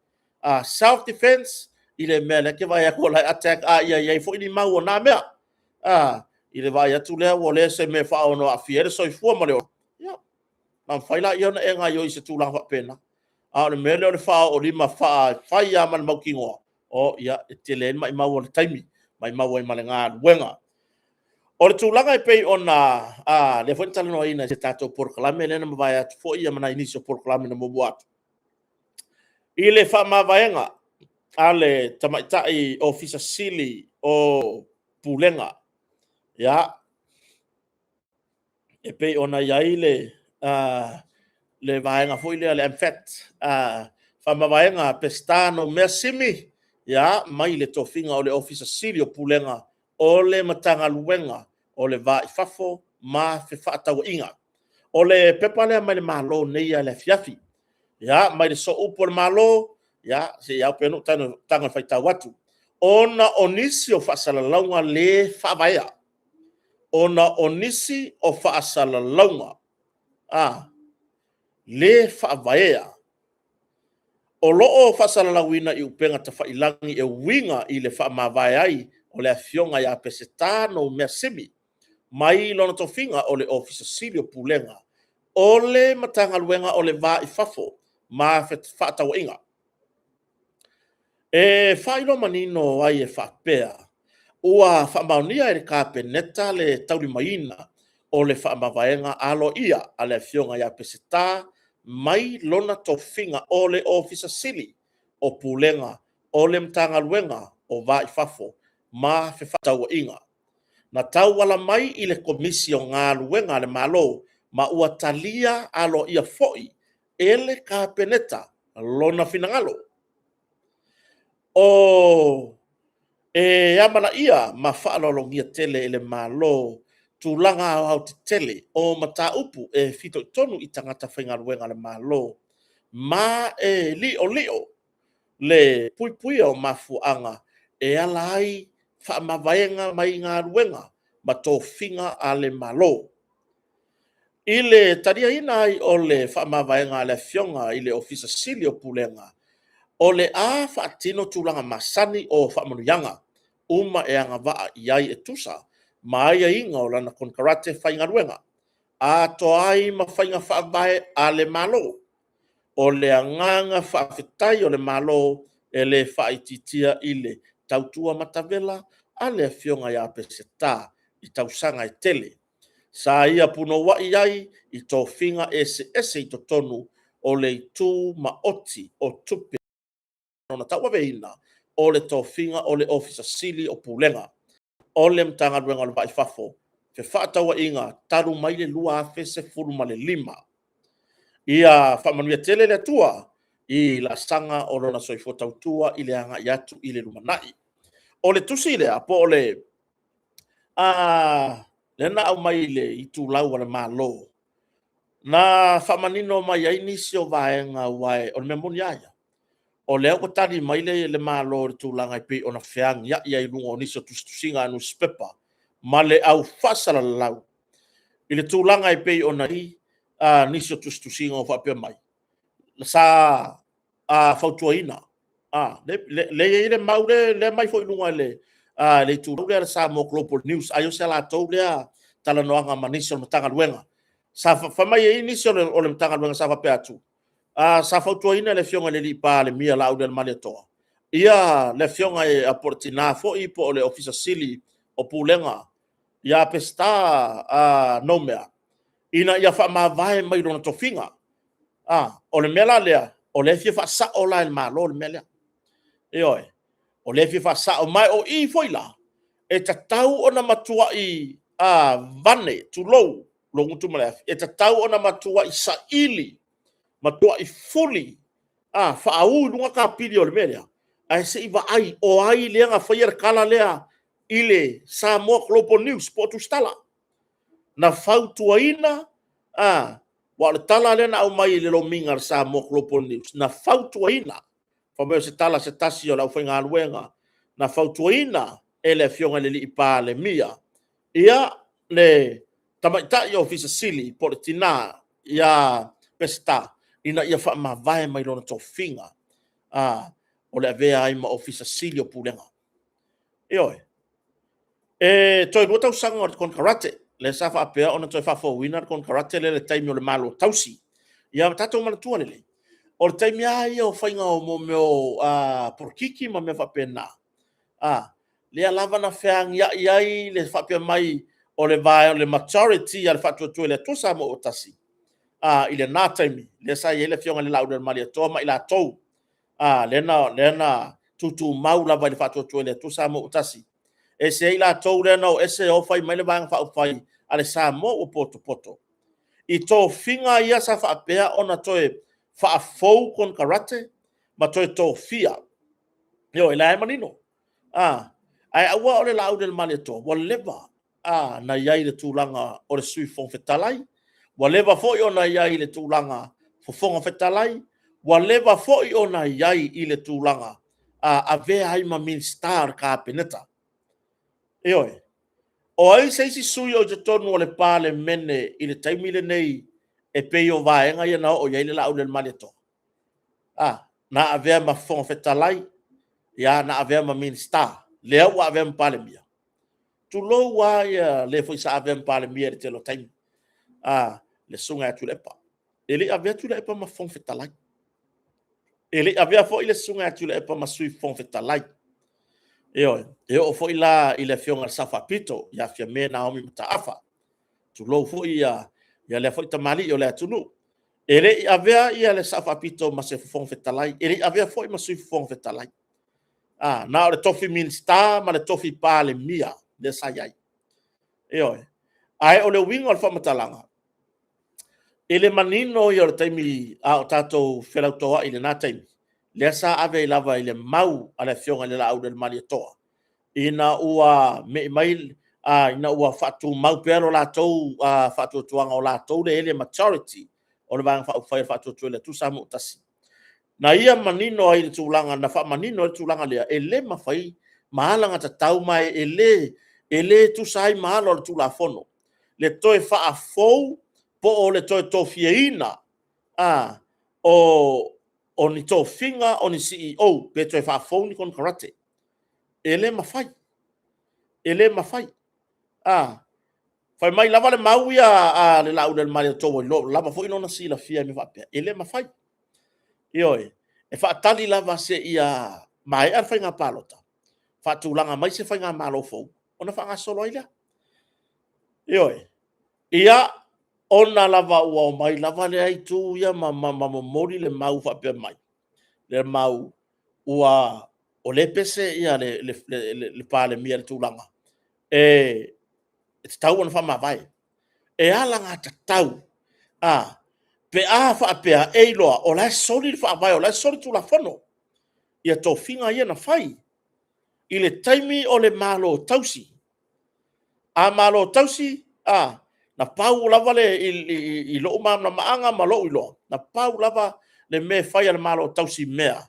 A, self defense i le mea lea e te vaai atu o la e attack, a ia i ai foi ni mau o na mea. A, i le vaai atu lea ua le se mea e faaono aafia ai le soifua ma le ola, ia, na mafai laia ona e gaoioi i se tulaga faapena. A o le mea lea o le faaoolima fai lava ma le mautinoa, o ia, e tele ai le maumau o le taimi, maumau ai ma le galuega. O le tulaga e pei ona, a, lea foi na talanoaina i se tatou polokalame lea na mavae atu foi ma nai nisi o polokalame na muamua atu. I le faamavaega a le tamaitai Ofisa Sili o Pulega, ia, e pei ona i ai le, le vaega foi lea le MFAT, faamavaega a Peseta Noumea Simi, ia, mai le tofiga o le Ofisa Sili o Pulega o le Matagaluega o le Va i Fafo ma Fefaatauaiga. O le pepa lea mai le Malo nei i le afiafi, ia, mai le sooupu o le Malo, ia, se i ao pea ona ou tago e faitau atu. Ona o nisi o faasalalauga le faavaea, ona o nisi o faasalalauga le faavaea o lo o faasalalauina i upega tafailagi e uiga i le faamavae ai o le Afioga ia Peseta Noumea Simi mai lona tofiga o le Ofisa Sili o Pulega o le Matagaluega o le Va i Fafo ma Fefaatauaiga. E faailoa manino ai e faapea, ua faamaonia e le Kapeneta le taulimaina o le faamavaega aloaia a le Afioga ia Peseta mai lona tofiga o le Ofisa Sili o Pulega o le Matagaluega o Va i Fafo ma Fefaatauaiga, na tauala mai i le Komisi o Galuega a le Malo ma ua talia aloaia foi e le Kapeneta lona finagalo. O e amanaia ma faaaloalogia tele e le Malo tulaga aoaotetele o mataupu e fitoitonu i tagata faigaluega a le Malo ma e liolio le puipuia o mafuaaga e ala ai faamavaega mai galuega ma tofiga a le Malo. I le taliaina ai o le faamavaega a le Afioga i le Ofisa Sili o Pulega, o le a faatino tulaga masani o faamanuiaga uma e agavaa i ai e tusa ma aiaiga o lana konekarate faigaluega, atoa ai ma faiga faavae a le Malo. O le agaga faafetai o le Malo e le faaitiitia i le tautua matavela a le Afioga ia Peseta i tausaga e tele sa ia punouai ai i tofiga eseese i totonu o le itu maoti o tupe lona tauaveina o le tofiga o le Ofisa Sili o Pulega o le Matagaluega o le Va i Fafo, Fefaatauaiga talu mai le 2015. Ia faamanuia tele le Atua i laasaga o lona soifua tautua i le agai atu i le lumanai. O le tusi lea po o le a lea na aumai i le itulau a le Malo, na faamanino mai ai nisi o vaega, aua o le mea moni lava ia, o lea ua tali mai le Malo i le tulaga e pei ona feagiai ai i luga o nisi o tusitusiga a nusipepa ma le au faasalalau i le tulaga e pei ona i ai nisi o tusitusiga o faapea mai, sa fautuaina, lea e i ai le mau lea e aumai foi i luga i le itulau lea a le Samoa Global News, ai o se latou lea talanoaga ma nisi o le Matagaluega. Sa fai mai ai nisi o le Matagaluega sa faapea atu, sa fautuaina le Afioga i le Palemia Laaulialemalietoa, ia le Afioga po o le tina foi po o le Ofisa Sili o Pulega ia Peseta Noumea, ina ia faamavae mai lona tofiga. O le mea la lea, o lea e fia faasao la e le Malo le mea lea. Ioe, o lea e fia faasao, ma o i foi la, e tatau ona matuai vane, tulou lou gutu ma le afi, e tatau ona matuai saili, matuai fuli. A, faaū i luga kapili o le mea lea, ae se i vaai o ai lea na faia le tala lea i le Samoa Global News po o Tusitala. Na fautuaina, a, aua o le tala lea na aumai i le lomiga a le Samoa Global News, na fautuaina, fai mai o se tala a se tasi o le aufaigaluega, na fautuaina e le Afioga i le Palemia, ia, le tamaitai Ofisa Sili po o le tina ia Peseta, ina ia faamavae mai lona tofiga, o le avea ai ma Ofisa Sili o Pulega. Ioe. E toe 2 tausaga o le konekarate, lea sa faapea ona toe faafouina le konekarate lea i le taimi o le Malo Tausi. Ia tatou manatua lelei, o le taimi lava ia o faiga o mea o polokiki ma mea faapena, lea lava na feagiai ai le faapea mai o le vaega o le majority a le Faatuatua i le Atua Samoa ua Tasi i lena taimi, lea sa i ai le Afioga i le Laaulialemalietoa ma i latou lea na tutumau lava i le Faatuatua i le Atua Samoa ua Tasi. E ese ai latou lea na o ese o fai mai le Vaega Faaupufai a le Samoa ua potopoto i tofiga ia sa faapea ona toe faafou konekarate ma toe tofia. Ioe, o la e manino. Ae aua o le Laaulialemalietoa, ua leva na i ai i le tulaga o le Sui Fofoga Fetalai, ua leva foi ona i ai i le tulaga Fofoga Fetalai, ua leva foi ona i ai i le tulaga avea ai ma Minisita o le Kapeneta. Ioe. O ai se isi sui o i totonu o le Palemene i le taimi lenei e pei o vaega ia na oo i ai le Laaulialemalietoa? Na avea ma Fofoga Fetalai, ia na avea ma Minisita, lea ua avea ma Palemia. Tulou lava ia le foi sa avea ma Palemia i le tele o taimi, le Susuga ia Tuilaepa. E le i avea Tuilaepa ma Fofoga Fetalai. E le i avea foi le Susuga ia Tuilaepa ma Sui Fofoga Fetalai. Ioe, e oo foi la i le Afioga i le Sao Faapito ia Fiame Naomi Mataafa, tulou foi ia lea foi tamalii o le atunuu. E le i avea ia le Sao Faapito ma se Fofoga Fetalai, e le i avea foi ma Sui Fofoga Fetalai. Na o le tofi Minisita ma le tofi Palemia lea sa i ai. Ioe. Ae o le uiga o le faamatalaga, i le manino ia o le taimi a o tatou felautoai i lena taimi, lea sa ave ai lava i le mau a le Afioga i le Laaulialemalietoa, ina ua mei mai, ina ua faatumau pea lo latou faatuatuaga o latou lea e i ai le majority o le Vaega Faaupufai o le Faatuatua i le Atua Samoa ua Tasi. Na ia manino ai le tulaga, na faamanino ai le tulaga lea, e le mafai ma alagatatau ma e le tusa ai ma ala o le Tulafono le toe faafou po o le toe tofiaina o ni tofiga o ni CEO pe toe faafou ni konekarate. E le mafai. E le mafai. Fai mai lava le mau ia a le Laaulialemalietoa ua iloa, ua lava foi lona silafia i mea faapea, e le mafai. Ioe, e faatali lava seia maea le faiga palota, faatulaga mai se faigamalo fou ona faagasolo ai lea. Ioe. Ia, ona lava ua omai lava lea itu ia ma momoli le mau faapea mai, le mau ua o lea e pese le Palemia i le tulaga e tatau ona faamavae. E alagatatau pe a faapea e iloa o la e soli le faavae, o la e soli Tulafono ia tofiga ia na fai i le taimi o le Malo tausi. A Malo tausi, na pau lava le, i lou malamalamaaga ma lou iloa, na pau lava le mea e fai a le Malo tausi mea,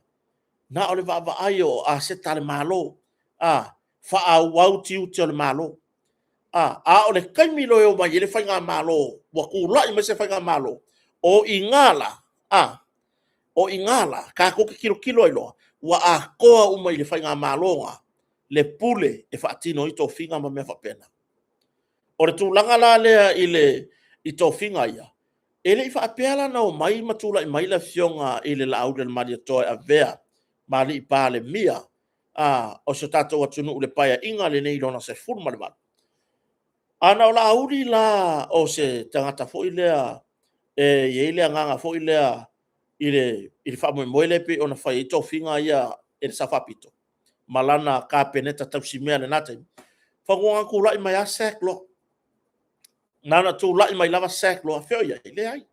na o le vaavaai o aseta a le Malo, faaauau tiute o le Malo. A o le taimi loa e omai ai le Faigamalo, ua tulai mai se Faigamalo, o i ina la, o i ina la, tatou te tilotilo ai loa, ua atoa uma i le Faigamalo lena le pule e faatino ai tofiga ma mea faapena. O le tulaga la lea i tofiga ia, e le i faapea la na omai ma tulai mai le Afioga i le Laaulialemalietoa e avea ma alii Palemia o si o tatou atunuu i le Paeaiga lenei Lona XVIII. A na o Laauli la o se tagata foi lea e i ai le agaga foi lea i le faamoemoe lea pei ona fai ai tofiga ia e le Sao Faapito ma lana Kapeneta tausimea i lena taimi, semeamanu na tulai mai lava sack loa. Na ona tulai mai lava sack loa. Fea o i ai? Leai.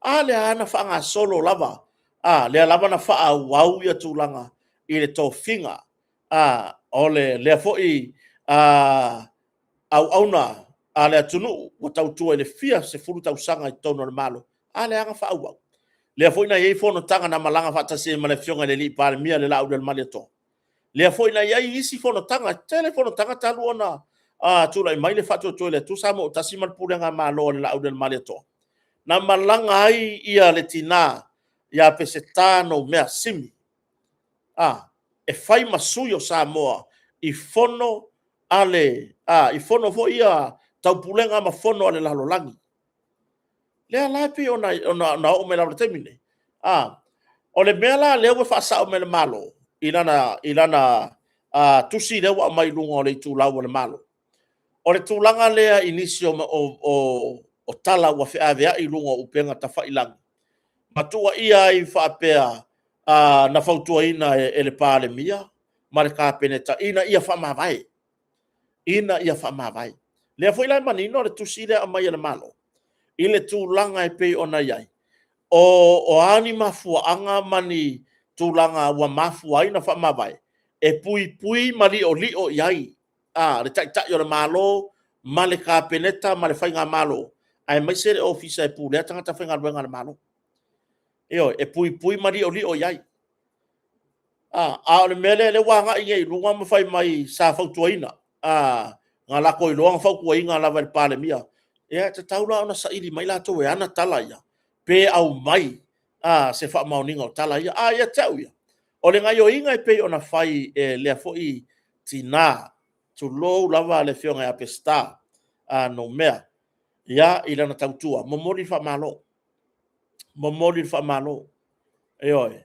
A lea na faagasolo lava A, lea lava na faaauau ia tulaga i le tofiga, a, o le lea foi a, auauna a le atunuu ua tautua i le fia sefulu tausaga i totonu o le Malo, a lea na faaauau. Lea foi na i ai fonotaga na malaga faatasi ai ma le Afioga i le Alii Palemia le Laaulialemalietoa. Lea foi na i ai isi fonotaga, tele fonotaga talu ona tulai mai le Faatuatua i le Atua Samoa ua Tasi ma le Pulega a Malo a le Laaulialemalietoa, na malaga ai ia le tina ia Peseta Noumea Simi, e fai ma sui o Samoa i fono a le, i fono foi ia taupulega ma fono a le lalolagi. Lea la e pei ona oo mai lava i le taimi lenei. O le mea la lea ua faasao mai e le Malo i lana tusi lea ua aumai i luga o le itulau a le Malo, o le tulaga lea i nisi o tala ua feaveai i luga o upega tafailagi, ma tuuaia ai faapea, na fautuaina e le Palemia ma le Kapeneta ina ia faamavae, ina ia faamavae. Lea foi la e manino le tusi lea e aumai e le Malo i le tulaga e pei ona i ai, o a ni mafuaaga ma ni tulaga ua mafua ai ona faamavae, e puipui ma liolio i ai le Taitai o le Malo ma le Kapeneta ma le Faigamalo, aemaise le Ofisa e Pulea Tagata Faigaluega a le Malo. Ioe, e puipui ma liolio i ai. A o le mea lea ua agai nei i luga ma fai mai sa fautuaina, na latou iloa na fautuaina lava e le Palemia. Ia e tatau la ona saili mai latou e ana tala ia, pe aumai se faamaoniga o tala ia. A ia te au ia, o le gaoioiga e pei ona fai e lea foi tina, tulou lava le Afioga ia Peseta Noumea i lana tautua, momoli le faamalo, momoli le faamalo. Ioe.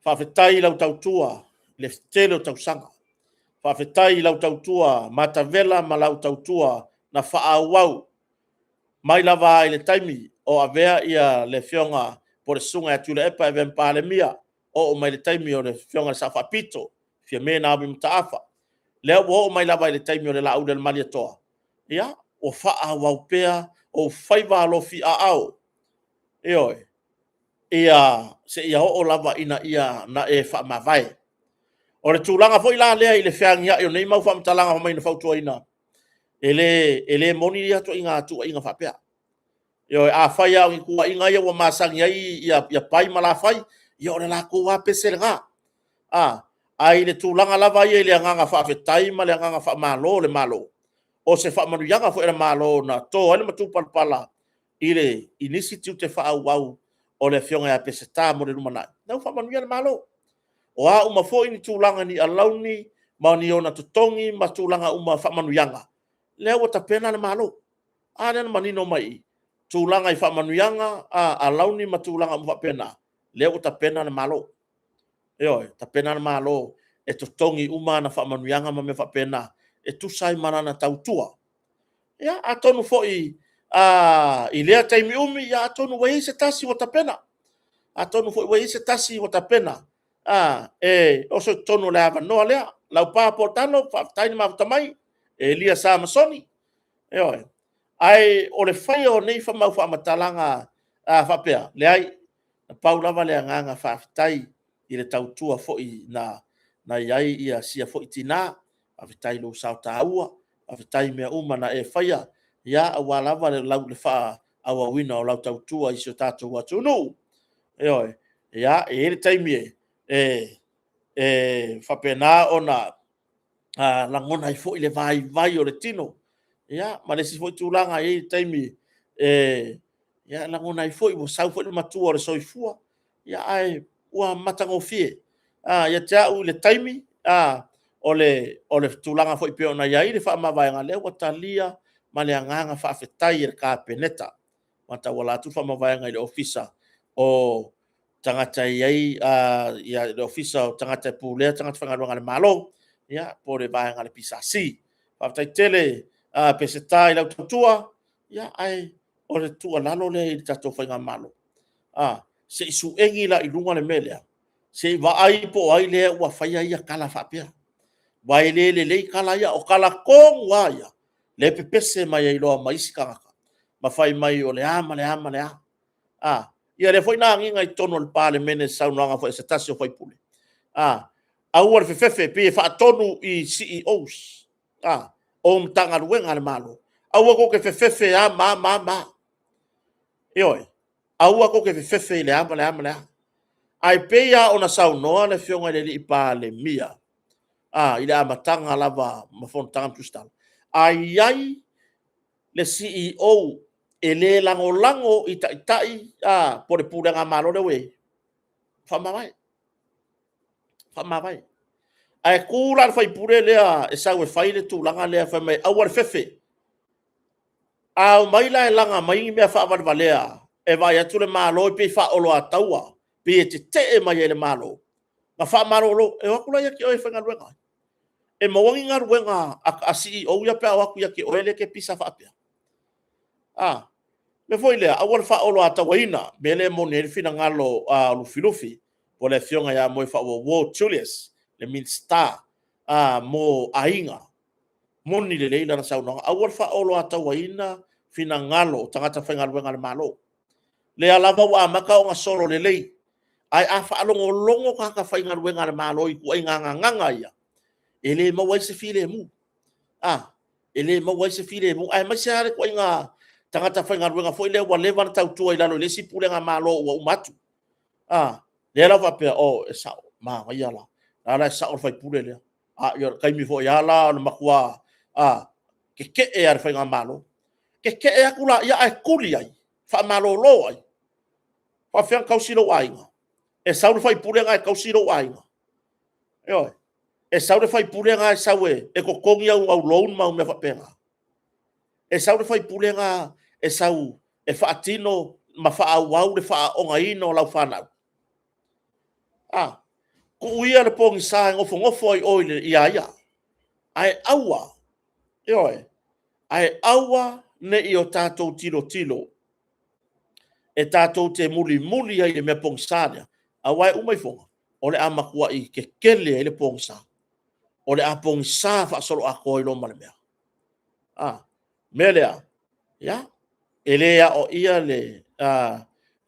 Faafetai i lau tautua i le tele o tausaga. Faafetai i lau tautua matavela ma lau tautua na faaauau mai lava i le taimi o avea le Afioga po o le Susuga ia Tuilaepa e avea ma Palemia, oo mai i le taimi o le Afioga i le Sao Faapito, Fiame Naomi Mataafa. Lea ua oo mai lava i le taimi o le Laaulialemalietoa, ia, ua faaauau pea ou faiva alofiaao, ioe, seia oo lava ina e faamavae. O le tulaga foi la lea i le feagiai o nei mau faamatalaga fai mai na fautuaina, e le moni ia ituaiga tuuaiga faapea. Ioe, afai lava o ni tuuaiga ia ua masani ai Pai ma Lafai, ia o le latou lava pese lena. Ae i le tulaga lava ia i le agaga faafetai ma le agaga faamalo o le Malo, o se faamanuiaga foi a le Malo na to ai le matupalapala i nisi tiute faaauau o le Afioga ia Peseta mo le lumanai, lea ua faamanuia le Malo. O a uma foi ni tulaga ni alauni ma ni ona totogi ma tulaga uma faamanuiaga, lea ua tapena le Malo. A lea na manino mai i i, tulaga i faamanuiaga, alauni ma tulaga uma faapena, lea ua tapena le Malo. Ioe, tapena le Malo e totogi uma ana faamanuiaga ma mea faapena e tusa ai ma lana tautua. Ia, atonu foi i lea taimi umi, ia atonu ua i ai se tasi ua tapena, atonu foi ua i ai se tasi ua tapena e oso i totonu o le avanoa lea. Laupa Portano, faafetai le mafuta mai, Elia Samasoni. Ioe. Ae o le faia o nei mau faamatalaga faapea, leai, na pau lava le agaga faafetai i le tautua foi na i ai sia foi tina, faafetai i lou sao taua, faafetai i mea uma na e faia, aua lava le faaauauina o lau tautua i si o tatou atunuu. Ioe. Ia, e i ai le taimi e faapena ona lagona ai foi le vaivai o le tino, ia, ma le isi foi tulaga, e i ai le taimi e lagona ai foi ua sau foi le matua o le soifua, ae ua matagofie ia te au i le taimi, o le tulaga foi pei ona i ai le faamavaega, lea ua talia ma le agaga faafetai e le Kapeneta, ma tauala atu le faamavaega i le Ofisa o Tagata e i ai le Ofisa o Tagata e Pulea Tagata Faigaluega a le Malo, ia, po o le vaega a le PSC. Faafetai tele Peseta i lau tautua, ae o le tuualalo lea i le tatou faigamalo, se i suegi la i luga le mea lea, se i vaai po o ai lea ua faia ia tala faapea. Aua e le lelei tala ia, o tala tonu lava ia lea e pepese mai ai loa ma isi tagata ma fai mai o le a ma le a ma le a. Ia lea foi na agiga i totonu o le Palemene i se saunoaga foi a se tasi o sui usufono, aua le fefefe, pei e faatonu i CEOs o Matagaluega a le Malo, aua tou te fefefe a ma a ma a. Ioe, aua tou te fefefe i le a ma le a ma le a. Ae pei lava ona saunoa le Afioga i le Palemia i le amataga lava ma Fonotaga ma Tusitala, a i ai le CEO e le lagolago i taitai po o le pulega a Malo lea ua i ai, faamavae, faamavae. Ae tu la le sui usufono lea e sau e fai le tulaga lea fai mai aua le fefe. A omai la e laga mai ni mea faavalevalea e vaai atu le Malo e pei e faaoloataua, pei e tetee mai ai i le Malo, ma faamalolo, e o atu la ia te oe e faigaluega ai. E maua ni galuega a CEO ia pe a o atu ia te oe lea e te pisa faapea? A, mea foi lea, aua le faaoloatauaina, le mea lea e moni ai le finagalo o Lufilufi, po o le Afioga ia Moefaauouo Julius, le Minisita mo Aiga. Moni lelei lana saunoaga, aua le faaoloatauaina finagalo o tagata faigaluega a le Malo. Lea lava ua amata ona solo lelei, ae a faalogologo tagata faigaluega a le Malo i ituaiga gagana ia, e le maua ai se filemu, e le maua ai se filemu, aemaise lava le ituaiga tagata faigaluega foi lea ua leva ona tautua i lalo i le isi pulega Malo ua uma atu. Lea la faapea, oh, e sao, manaia la, o la e la e sao le sui usufono lea. A o le taimi foi lava la o le matua tetee lava i le faigamalo. Tetee atu laia ae tuli ai, faamalolo ai. E faapefea ona tausi lou aiga? E sau le sui usufono lena e tausi lou aiga? Ioe. E sau le sui usufono lena e sau e totogi au loan ma au mea faapena? E sau le sui usufono lena e sau e faatino ma faaauau le faaaoogaina o lau fanau? A, tuu ia le pogisa e nofonofo ai o ia ia, ae aua, ioe, ae aua ne i o tatou tilotilo e tatou te mulimuli ai i le mea pogisa lea, aua e uma ifo o le a matuai tetele ai le pogisa. O le a pogisa faasoloatoa ai loa ma le mea. O le mea lea, ia, e le aoaia le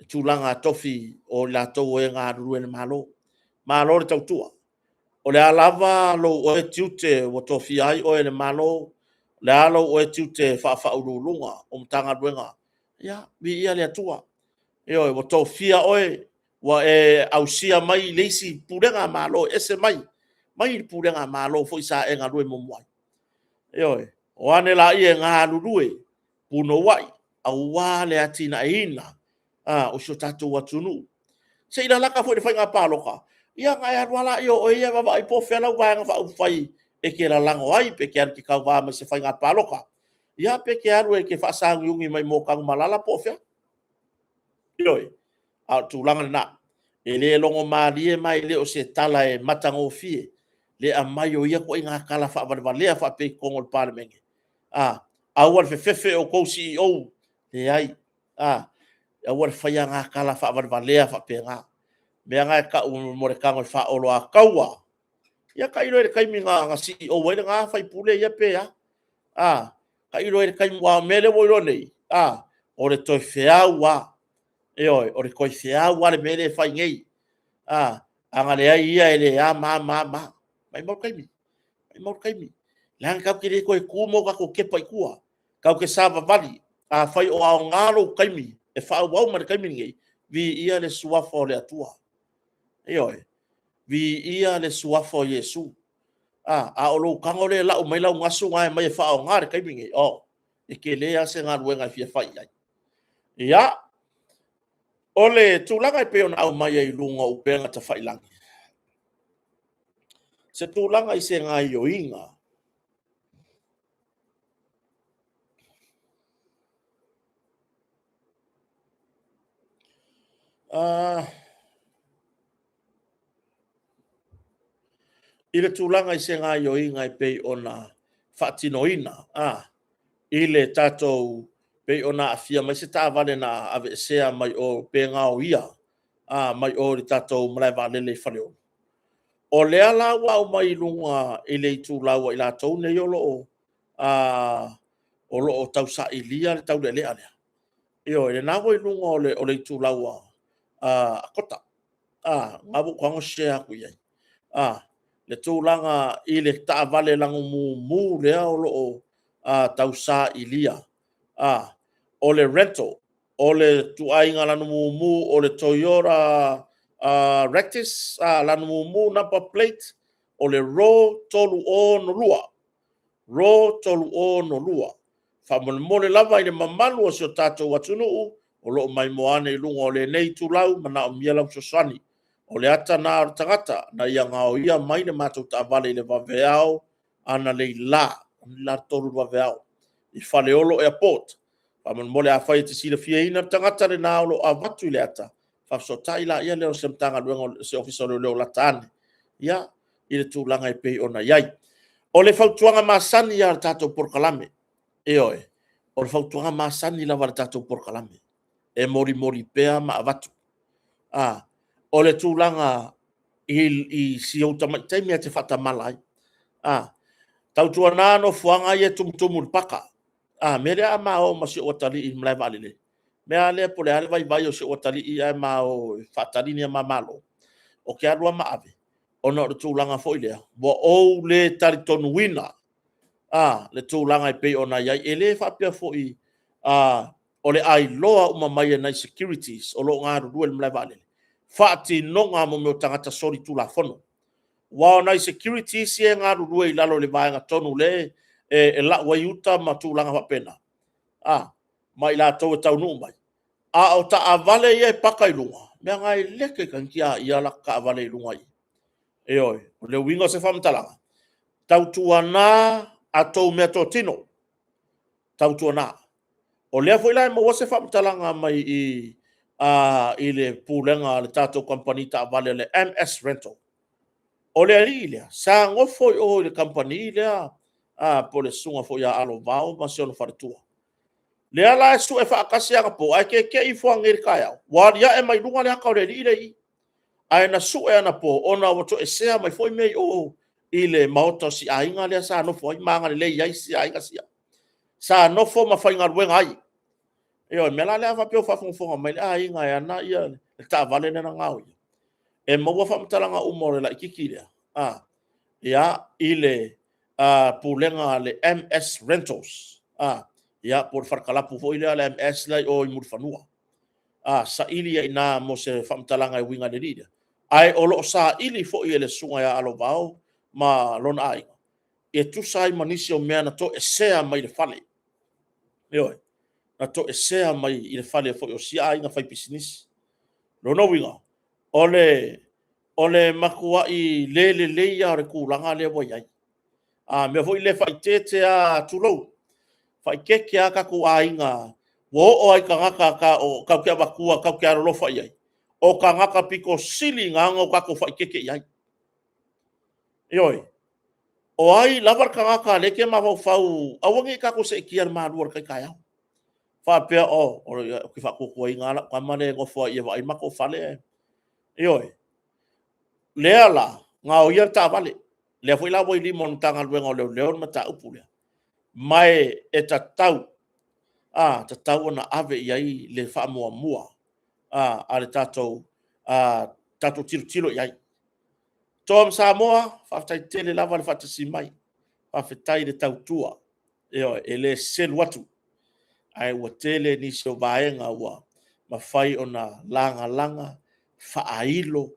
tulaga tofi o i latou o e galulue i le Malo. Malo le tautua. O le a lava lou oe tiute ua tofia ai oe e le Malo, o le a lou oe tiute faa-Faauluuluga o Matagaluega, ia viia le Atua. Ioe, ua tofia oe ua e ausia mai le isi pulega Malo e ese mai mai le pulega Malo foi sa e galue muamua ai. Ioe, o ane laia e galulue punouai aua le atinaeina o si o tatou atunuu. Se i lalata foi i le faiga palota, ia ona e alu lava lea o oe ia e vaavaai po o fea lau Vaega Faaupufai e te lalago ai, pe e te alu e te tauva mai i se faiga palota, ia pe te alu e te faasauniuni mai mo Tanumalala po o fea. Ioe, a o le tulaga lena. E le logomalie ma e le o se tala e matagofie le aumai o ia ituaiga tala faavalevalea faapea i totonu o le Palemene. Aua le fefefe outou CEO, leai, aua le faia na tala faavalevalea faapena. O mea na e tau mo le tago e faaoloataua. Ia tailo i ai i le taimi na CEO ai lena sui usufono ia pe a. A, tailo i ai i le taimi, aua o le mea lea ua ou iloa nei, o le toe feau lava. Ioe, o le toe feau lava le mea lea e fai nei. A na leai ia e le a ma a ma a. Maumau le taimi, maumau le taimi. Leaga tatou te le toe tu ma o tatou tepa i tua. Tatou te savavali. Afai o aoga lou taimi e faaauau mai i le taimi lenei, viia le Suafa o le Atua. Ioe, viia le Suafa o Iesu. A o lou tago lea e lau mai lau gasu na e aumai e faaaoga i le taimi lenei, oh, e tele lava se galuega e fia fai i ai. Ia, o le tulaga e pei ona aumai ai i luga o upega tafailagi, se tulaga i se gaoioiga i le tulaga i se gaoioiga e pei ona faatinoina i le tatou, pei ona aafia mai se taavale na aveesea mai o pe gaoia mai o i le tatou malae vaalele i Faleolo. O lea la ua aumai i luga i le itulau a i latou nei o lo o tausailia le taulealea lea. Ioe, lena ua i luga o le itulau a a Kota. A, na ua ou tago share atu i ai. A, le tulaga i le taavale lanumumu lea o lo o tausailia. A, o le rental, o le ituaiga lanumumu o le Toyota Ractis, lanumumu number plate, o le RAW 302. RAW 302. Faamolemole lava i le mamalu o si o tatou atunuu o lo o maimoa ane i luga o lenei itulau, manaomia lau fesoasoani. O le ata na o le tagata na ia gaoia mai le matou taavale i le vaveao analeila, analeila le 3 i le vaveao, i Faleolo Airport. Faamolemole afai e te silafiaina le tagata lena o lo o avatu i le ata, faafesootai laia lea o se Matagaluega o se Ofisa o Leoleo lata ane, ia, i le tulaga e pei ona i ai. O le fautuaga masani lava o le tatou polokalame, ioe, o le fautuaga masani lava a le tatou polokalame, e molimoli pea ma avatu. O le tulaga i si ou tamai taimi lava e te faatamala ai. Tautuana nofoaga ia e tumutumu i le paka. A mea lea a ma o ma si ou atalii i le malae vaalele, mea lava lea po o le a le vaivai o si ou atalii ae ma o e faatali ni a ma malo, ou te alu lava ma ave, ona o le tulaga foi lea, ua ou le talitonuina le tulaga e pei ona i ai. E le faapea foi o le ailoa uma mai e nai securities o lo o galulue i le malae vaalele faatinoga mo mea o tagata solitulafono. Aua o nai securities ia e galulue i lalo i le vaega tonu lea e lau ai uta ma tulaga faapena, ma i latou e taunuu mai. A o taavale ia e paka i luga, leaga e leke tamaiti a ia latou taavale i luga i i. Ioe. O le uiga o se faamatalaga, tautuana a outou meatotino, tautuana. O lea foi la e maua se faamatalaga mai i i le pulega a le tatou kamupani taavale o le MS Rental. O le alii lea, sa nofo i o i le kamupani lea po o le susuga foi ia Alo Vao ma si ona faletua. Lea la e sue faatasi anapo, ae tietie ifo nei i le taeao, ua aliae mai luga le ata o le alii lea e i i. Ae na sue anapo ona ua toesea mai foi mea i o i le maota o si aiga lea sa nofo ai ma agalelei ai si aiga sia. Sa nofo ma faigaluega ai. Ioe, o le mea la lea a faapea o faafogafoga mai le aiga e ana le taavale lea na gaoia, e maua faamatalaga uma o le laitiiti lea i le pulega a le MS Rentals, ia, po o le fale kalapu foi lea a le MS la e i o i Mulifanua. Saili ai i ina mo se faamatalaga e uiga i le alii lea, ae o lo o saili foi e le susuga ia Alo Vao ma lona aiga e tusa ai ma nisi o mea na toesea mai le fale. Ioe, na toesea mai i le fale foi o sia aiga faipisinisi. O lona uiga, o le matuai le lelei lava o le tulaga lea ua i ai. A mea foi lea e faaeteete lava, tulou, faaeteete lava tatou aiga, ua oo lava i tagata tatou te avatua tatou te alolofa i ai, o tagata aupito sili na ona tatou faaeteete i ai. Ioe. O ai lava le tagata o lea e te mafaufau, aua ne i tatou seetia i le malu o le tai taeao, faapea, oh, ou te faatuatuaina lava lau tama lea e nofo lava i i e vaai le matou fale. Ioe. Lea la, gaoia le taavale. Lea foi la ua i lima o le Matagaluega o Leoleo le mataupu lea. Ma e tatau, tatau ona ave i ai le faamuamua a le tatou tilotilo i ai. Toa ma Samoa, faafetai tele lava le faatasi mai, faafetai le tautua. Ioe, e le selu atu, ae ua tele nisi o vaega ua mafai ona lagalaga, faailo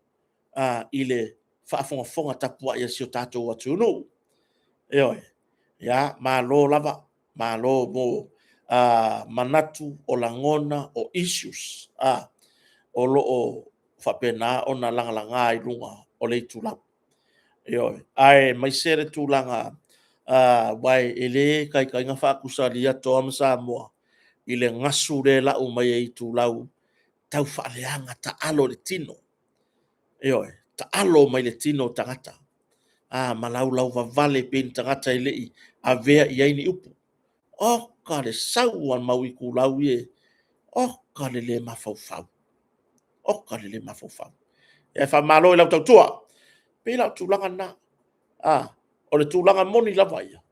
i le faafogafoga tapuai a si o tatou atunuu. Ioe. Ia, malo lava, malo mo manatu, o lagona, o issues o lo o faapena ona lagalaga i luga o le itulau. Ioe. Aemaise le tulaga aua e le taitai ona faatusalia Toa ma Samoa i le gasu lea e lau mai e itulau tau faaleaga, taalo i le tino. Ioe, taalo mai le tino o tagata ma laulauvavale pei ni tagata e le i avea i ai ni upu. Oka le sau a le mau itulau ia, oka le le mafaufau, oka le le mafaufau. Ae faamalo i lau tautua. E pei la o le tulaga lena, o le tulaga moni lava ia,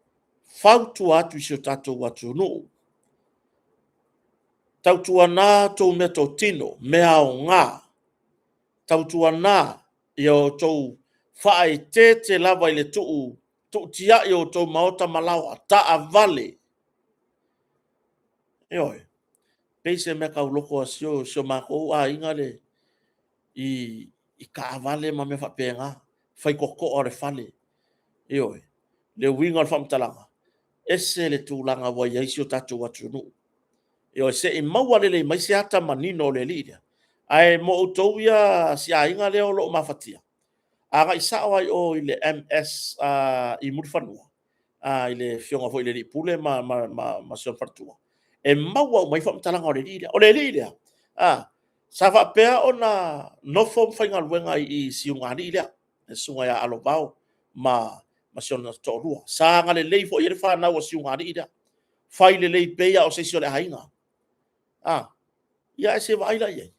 fautua atu i si o tatou atunuu, tautuana tou meatotino, mea aoga. Tautuana ia outou faaeteete lava i le tuu tuutiai o outou maota ma laoa, taavale. Ioe, pei se mea tauloko a si o matou aiga le i taavale ma mea faapena, faitotoa o le fale. Ioe, le uiga o le faamatalaga, ese le tulaga ua i ai si o tatou atunuu. Ioe, se i maua lelei mai se ata manino o le alii lea. Ae mo outou ia si aiga lea o lo o mafatia, agai sao lava i o i le MS i Mulifanua, i le afioga foi i le alii pule ma si ona faletua, e maua uma ai faamatalaga o le alii lea. O le alii lea, sa faapea ona nofo ma faigaluega i Siugalii lea, le susuga ia Alovao ma si ona toalua. Sa agalelei foi i ai le fanau a Siugalii lea, fai lelei pei lava o se isi o le aiga. Ia ae se i vaai la i ai?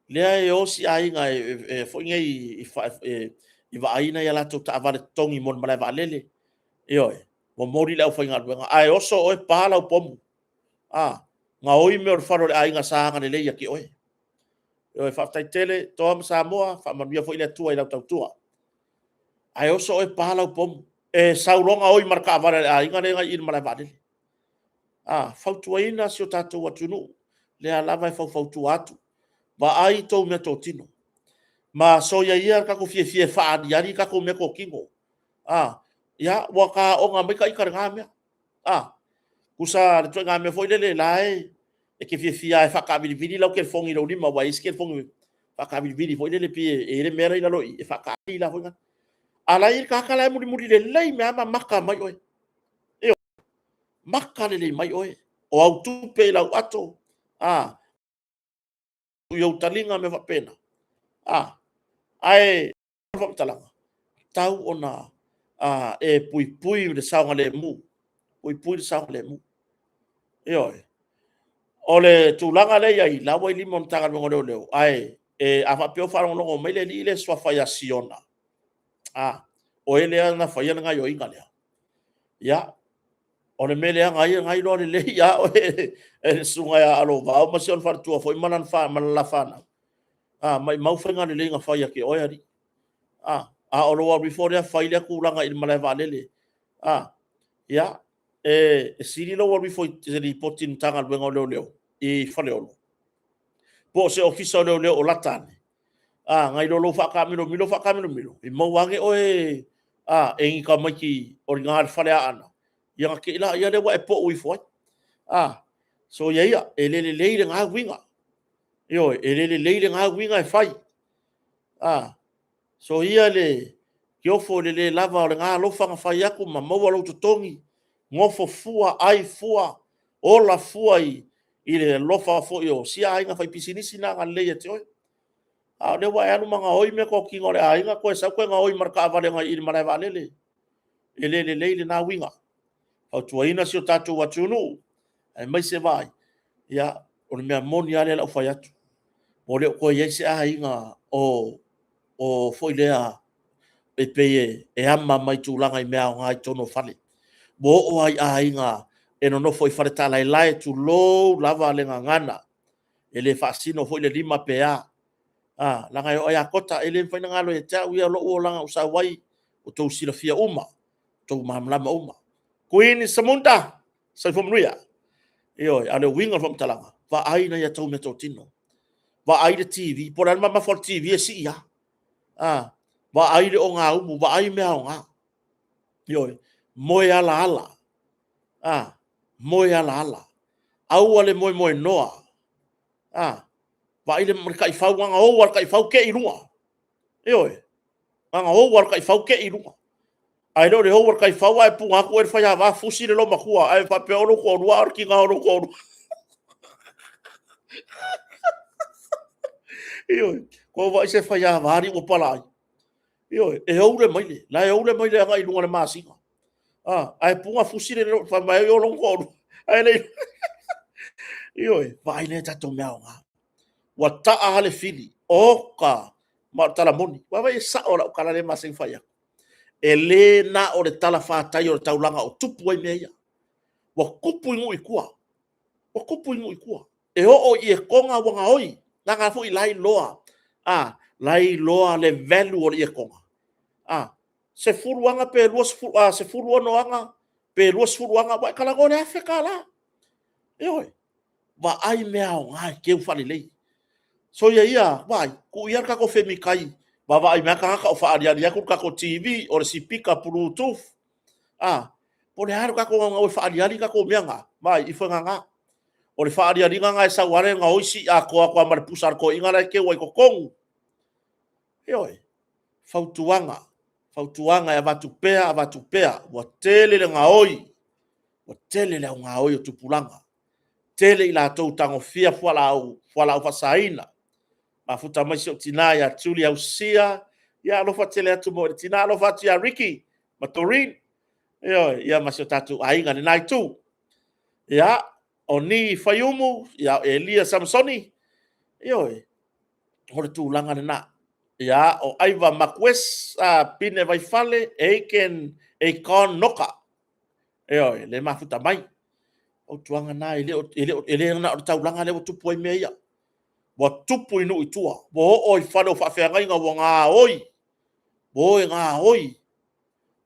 Lea e o si aiga e foi nei e vaai nai a latou taavale totogi mo le malae vaalele. Ioe, momoli le aufaigaluega, ae oso oe pa lau pomu. Gaoi mea o le fale o le aiga sa agalelei ia te oe. Ioe, faafetai tele Toa ma Samoa, faamanuia foi le Atua i lau tautua. Ae oso oe pa lau pomu, e sau loa gaoi ma le taavale a le aiga lea e i le malae vaalele. Fautuaina si o tatou atunuu, lea lava e faufautua atu, vaai tou meatotino, ma soia ia le tatou fiafia e faaaliali tatou meatotino. Ia, ua ta aoga mai ita i lena mea. Tusa le ituaiga mea foi lele la e te fiafia lava e faataavilivili lau telefoni i lou lima, aua e i ai isi telefoni e faataavilivili foi lele pei e i ai le mea la e i lalo i i e faatali la foi na. A o la e i ai le tagata la e mulimuli lelei mai lava ma maka mai oe. Ioe, maka lelei mai oe. O au tupe i lau ato, i ou taliga ma mea faapena. Ae o le faamatalaga, tau ona e puipui le saogalemu, puipui le saogalemu. Ioe. O le tulaga lea e i ai, la ua i lima o le Matagaluega o Leoleo, ae a faapea o faalogologo mai le alii lea e suafa ia Siona, o e lea na faia le gaoioiga lea. Ia, o le mea lea na ia na iloa lelei lava oe e le susuga ia Alovao ma si ona faletua foi ma lana la fanau. Maumau faiga lelei na fai ia te oe alii. A o lou alu ifo lea fai lea tulaga i le malae vaalele. Ia, e sili lou alu ifo e te lipoti i le Matagaluega o Leoleo i Faleolo, po o se Ofisa o Leoleo o lata ane, nai lo lou faataamilomilo faataamilomilo, i maua ane oe e ni tamaiti o i ina i le fale Aana, ia ona te i lea ua e pau ifo ai. Soia ia, e le lelei lena uiga. Ioe, e le lelei lena uiga e fai. Soia le ofo i le le lava o lena alofa na fai atu ma maua lou totogi, nofo fua, ai fua, ola fua i le alofa foi o sia aiga faipisinisi na agalelei ia te oe. A o lea ua e alu ma gaoi meatotino a le aiga, toe sau toe gaoi ma le taavale i le malae vaalele. E le lelei lena uiga. Fautuaina si o tatou atunuu, aemaise vaai, ia, o le mea moni lava lea o le a ou fai atu, ua le o toe i ai se aiga o foi lea e pei e ama mai tulaga i mea aoga i totonu o fale. Ua oo lava i aiga e nonofo i faletalaelae, tulou lava le gagana, e le faasino foi le lima pe a, leaga e oo lava ia Kota, e le mafai ona galo ia te au ia lou olaga na ou sau ai, ua outou silafia uma, ua outou malamalama uma. Queen Samunda, soifua manuia. Ioe, a o le uiga o le faamatalaga, vaai nai a outou meatotino, vaai le TV, po o le a le mamafa o le TV e sii lava. Vaai le ogaumu, vaai mea aoga. Ioe, moe alaala, moe alaala, aua le moemoenoa. Vaai le taifau, na ona ou lava o le taifau tei i luga. Ioe, na ona ou lava o le taifau tei i luga. Ae le o le ou o le taifau ae puna atu oe i le faiava fusi le loomatua ae faapea o lou toalua a o le tina o lou toalua. Ioe, ua vaai se faiava alii ua palai. Ioe, e ou le maile, la e ou le maile agai i luga o le masina. Ae puna fusi le fai mai o lou toalua. Ae le Ioe, vaai nai a tatou mea aoga. Ua taa lava le fili, oka, ma o le tala moni. Vaai e sao lau tala lea e masani ona fai atu. E le na o le talafatai o le taulaga o tupu ai mea ia. Ua tupu i nuu i tua. Ua tupu i nuu i tua. E oo i Etoga ua gaoi, leaga foi la e iloa. La e iloa le value o le ietoga. A, 10 aga pe 20, a, 16 aga pe 20 aga, ua e talanoa i le $1,000. Ioe, vaai mea aoga e teu faalelei. Soia ia, vaai, tuu ia le tatou femikai, vaavaai mai lava tagata o faaaliali atu le tatou TV, o le sipika bluetooth. A, po o le a le tatou naunau e faaaliali tatou mea na, vaai, ifo e nana. O le faaalialiga na e sau lava le gaoi sii atoa atu lava ma le pusa a le toeaina la e teu ai i totonu. Ioe, fautuaga, fautuaga e avatu pea, avatu pea, ua tele le gaoi, ua tele le au gaoi o tupulaga, tele i latou tagofia fualaau, fualaau faasaina. Mafuta mai si ou tina ia Julie Ausia, ia alofa tele atu mo le tina, alofa atu ia Ricky ma Doreen, ioe, ia ma si o tatou aiga i lena itu. Ia, o ni Faiumu, ia o Elia Samsoni, ioe, o le tulaga lena. Ia, o Aiva Makues, a Pine Vaifale, Aiken, Aikon Noka, ioe, le mafuta mai. Fautuaga na, e le o, e le o, e le na o le taulaga lea ua tupu ai mea ia. Ua tupu i nuu i tua, ua oo i fale o faafeagaiga ua gaoi, ua o e gaoi.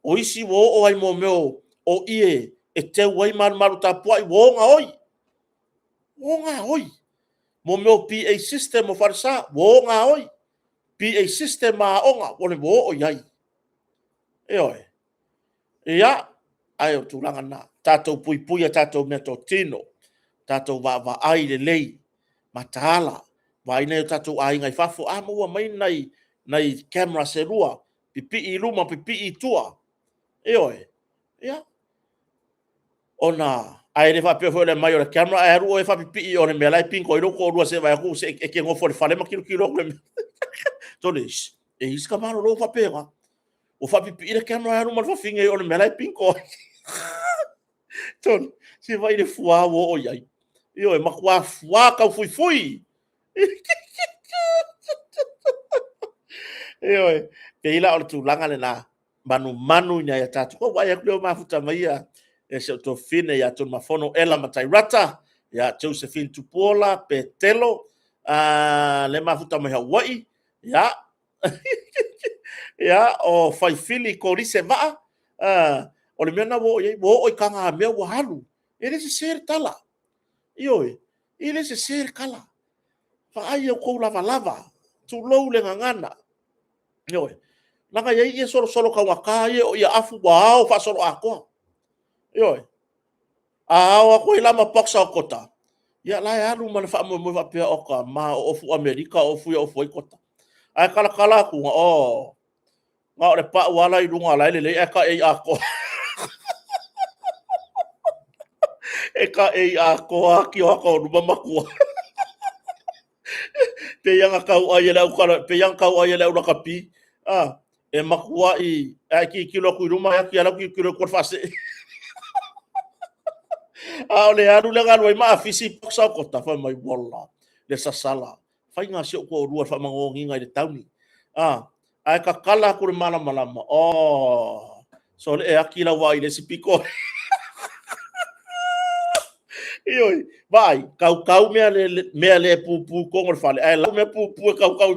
O isi ua oo ai mo mea o ie e teu ai malumalu tapuai, ua o gaoi. Ua o gaoi. Mo mea o PA system o falesa, ua o gaoi. PA system a aoga, ua oo i ai. Ioe. Ia, ae o tulaga na. Tatou puipui a tatou meatotino, tatou vaavaai lelei, mataala, vaai nai o tatou aiga i fafo, a maua mai nai, nai cameras e lua, pipii i luma, pipii i tua. Ioe. Ia. Ona, ae le faapea foi o le aumai o le camera ae alu oe faapipii o le mea la e pingo ai lou toalua se vaai atu se e te nofo i le fale ma tilotilo atu le mea. Tole, e isi ka malolo faapena. Ua faapipii le camera alu ma le fafine o le mea la e pingo ai. Tole, se vai le fuā ua oo i ai. Ioe, matua fuā taufuifui. Ioe, pei la o le tulaga lena, manumanu i nai a tatou. Ua vaai atu lea ua mafuta mai ia e si ou tuafafine ia Tunumafono Ella Matairata, ia Josephine Tupuola, Petelo, le mafuta mai Hawaii, ia, ia, o Faifili Kolise Vaa, o le mea lena ua oo i ai, ua oo i tagamea ua alu. E le sese le tala. Ioe, e le sese le tala. Vaai i outou lavalava, tulou le gagana. Ioe, leaga e i ai ia solosolo taugata ia o ia afu ua ao faasoloatoa. Ioe, a ao atu ai la ma boxer o kota, ia la e alu ma le faamoemoe faapea, oka, ma o ofu Amerika, o ofu ia ofu ai kota. Ae talatala atu, o, na o le pau ala i luga la e lelei ae taei atoa. E taei atoa ati o ata o luma ma tua. Pei ana tau ai e le au kala, pei ana tau ai e le au lakapi. Ah, e matuai, ae tilotilo atu i luma, ati ala tilotilo i tua le faasee. A o le alu lea na alu ai ma afisi boxer o kota, fai mai, wala, le sasala. Faiga si ou toalua i le faamanogiga i le tauni. A, ae tatala atu le malamalama, oh, sole e aki lau vaai i le isi pito. Ioe, vaai, kaukau mea le, mea le pupu i totonu o le fale, ae lau mea pupu e kaukau.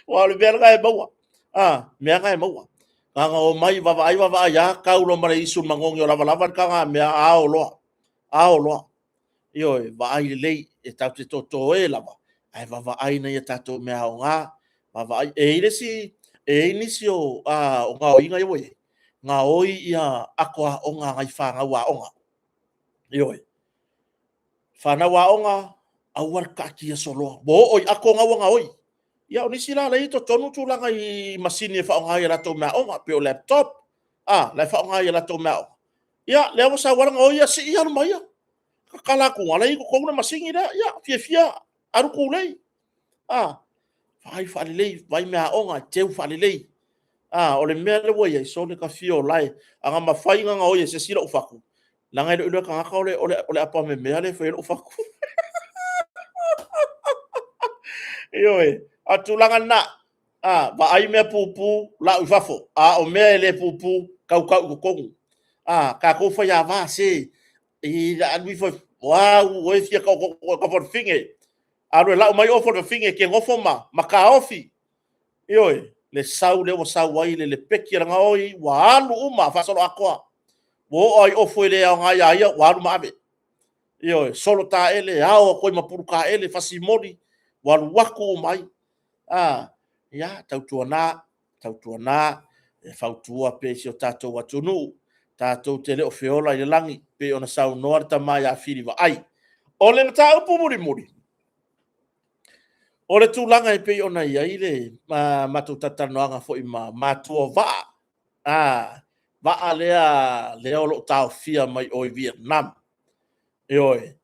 Aua o le mea lena e maua. A, mea lena e maua. Na ona omai, vaavaai, vaavaai lava, tau loa ma le isu i le manogi o lavalava le taga mea, ao loa, ao loa. Ioe, vaai lelei, e tatou te totoe lava, ae vaavaai nai a tatou mea aoga, vaavaai. E i ai le isi, e i ai nisi o, a, o gaoiga ia ua i ai, gaoi ia ato aoga a nai fanau aoga. Ioe. Fanau aoga, aua le taatia soloa. Ua oo i ato na ua gaoi. Ia, o nisi la, la e i totonu tulaga i masini e faaaoga ai a latou mea aoga, pei o laptop, a, la e faaaoga ai a latou mea aoga. Ia, lea ua sau lava gaoi ia, sii alu ma ia. Tatala atu, ala i totonu le masini lea, ia, fiafia, alu tulei. A, vaai faalelei, vaai mea aoga, teu faalelei. A, o le mea lea ua i ai, sole ka fia o lae. A na mafai ona gaoi e se isi lou fatu, leaga e le o iloa e tagata o le, o le, o le apamemea lea e fai ai lou fatu. Ioe, a tulaga lena, a, vaai mea pupu, lau i fafo, a o mea e le pupu, kaukau i totonu. A, tatou faiava, se, i le alu ifo, uau, ua e fia taoto ka fale fine. Alu e lau mai ofo le fafine e te nofo ma, ma taofi. Ioe, le sau lea ua sau ai le lepeti a le gaoi, ua alu uma faasoloatoa. Ua oo ai ofo e le aoga ia ia, ua alu ma ave. Ioe, solo taele, ao atu ai ma pulutaele, fasimoli, ua alu atu uma ai. A, ia, tautuana, tautuana, e fautua pea i si o tatou atunuu, tatou te le o feola i le lagi, pei ona saunoa le tama ia Fili Vaai. O le mataupu mulimuli, o le tulaga e pei ona i ai le matou talatalanoaga foi ma matua vaa, a, vaa lea, lea o lo o taofia mai o i Vietnam. Ioe.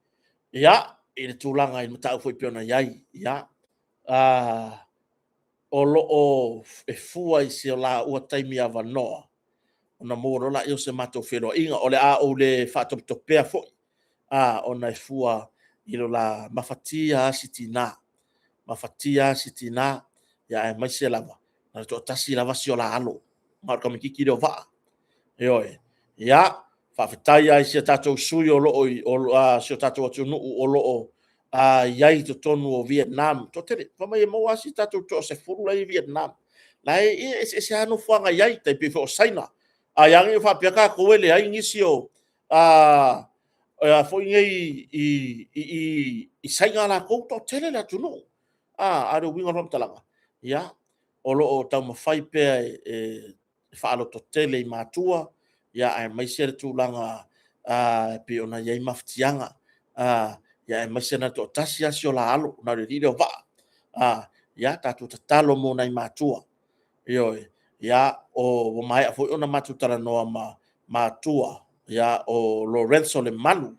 Ia, i le tulaga i le mataupu foi e pei ona i ai, ia, a, o lo o e fua i si o laua taimi avanoa, ona maua loa lea o se matou feiloaiga. O le a ou le faatopetopea foi, a, ona e fua i lo la mafatia lava si tina, mafatia lava si tina, ia aemaise lava, na o le toatasi lava si o la alo, ma o le tamaitiiti lea o Vaa. Ioe. Ia, faafetai lava i si a tatou sui o lo o i si o tatou atunuu o lo o i ai i totonu o Vietnam. Toatele, fai mai e maua lava si tatou toasefulu la e i Vietnam. La e eseese lava nofoaga e i ai, tai pei foi o Saina. Ae a nei faapea tatou e leai nisi o a foi nei i Saina latou, toatele le atunuu. A o le uiga o le faamatalaga, ia, o lo o taumafai pea e faalototele i matua, aemaise le tulaga e pei ona i ai mafatiaga, aemaise na o le toatasi lava si o la alo, na o le alii lea o Vaa. Ia tatou tatalo mo nai matua. Ioe. Ia, ua maea foi ona matou talanoa ma matua o Lorenzo Lemalu.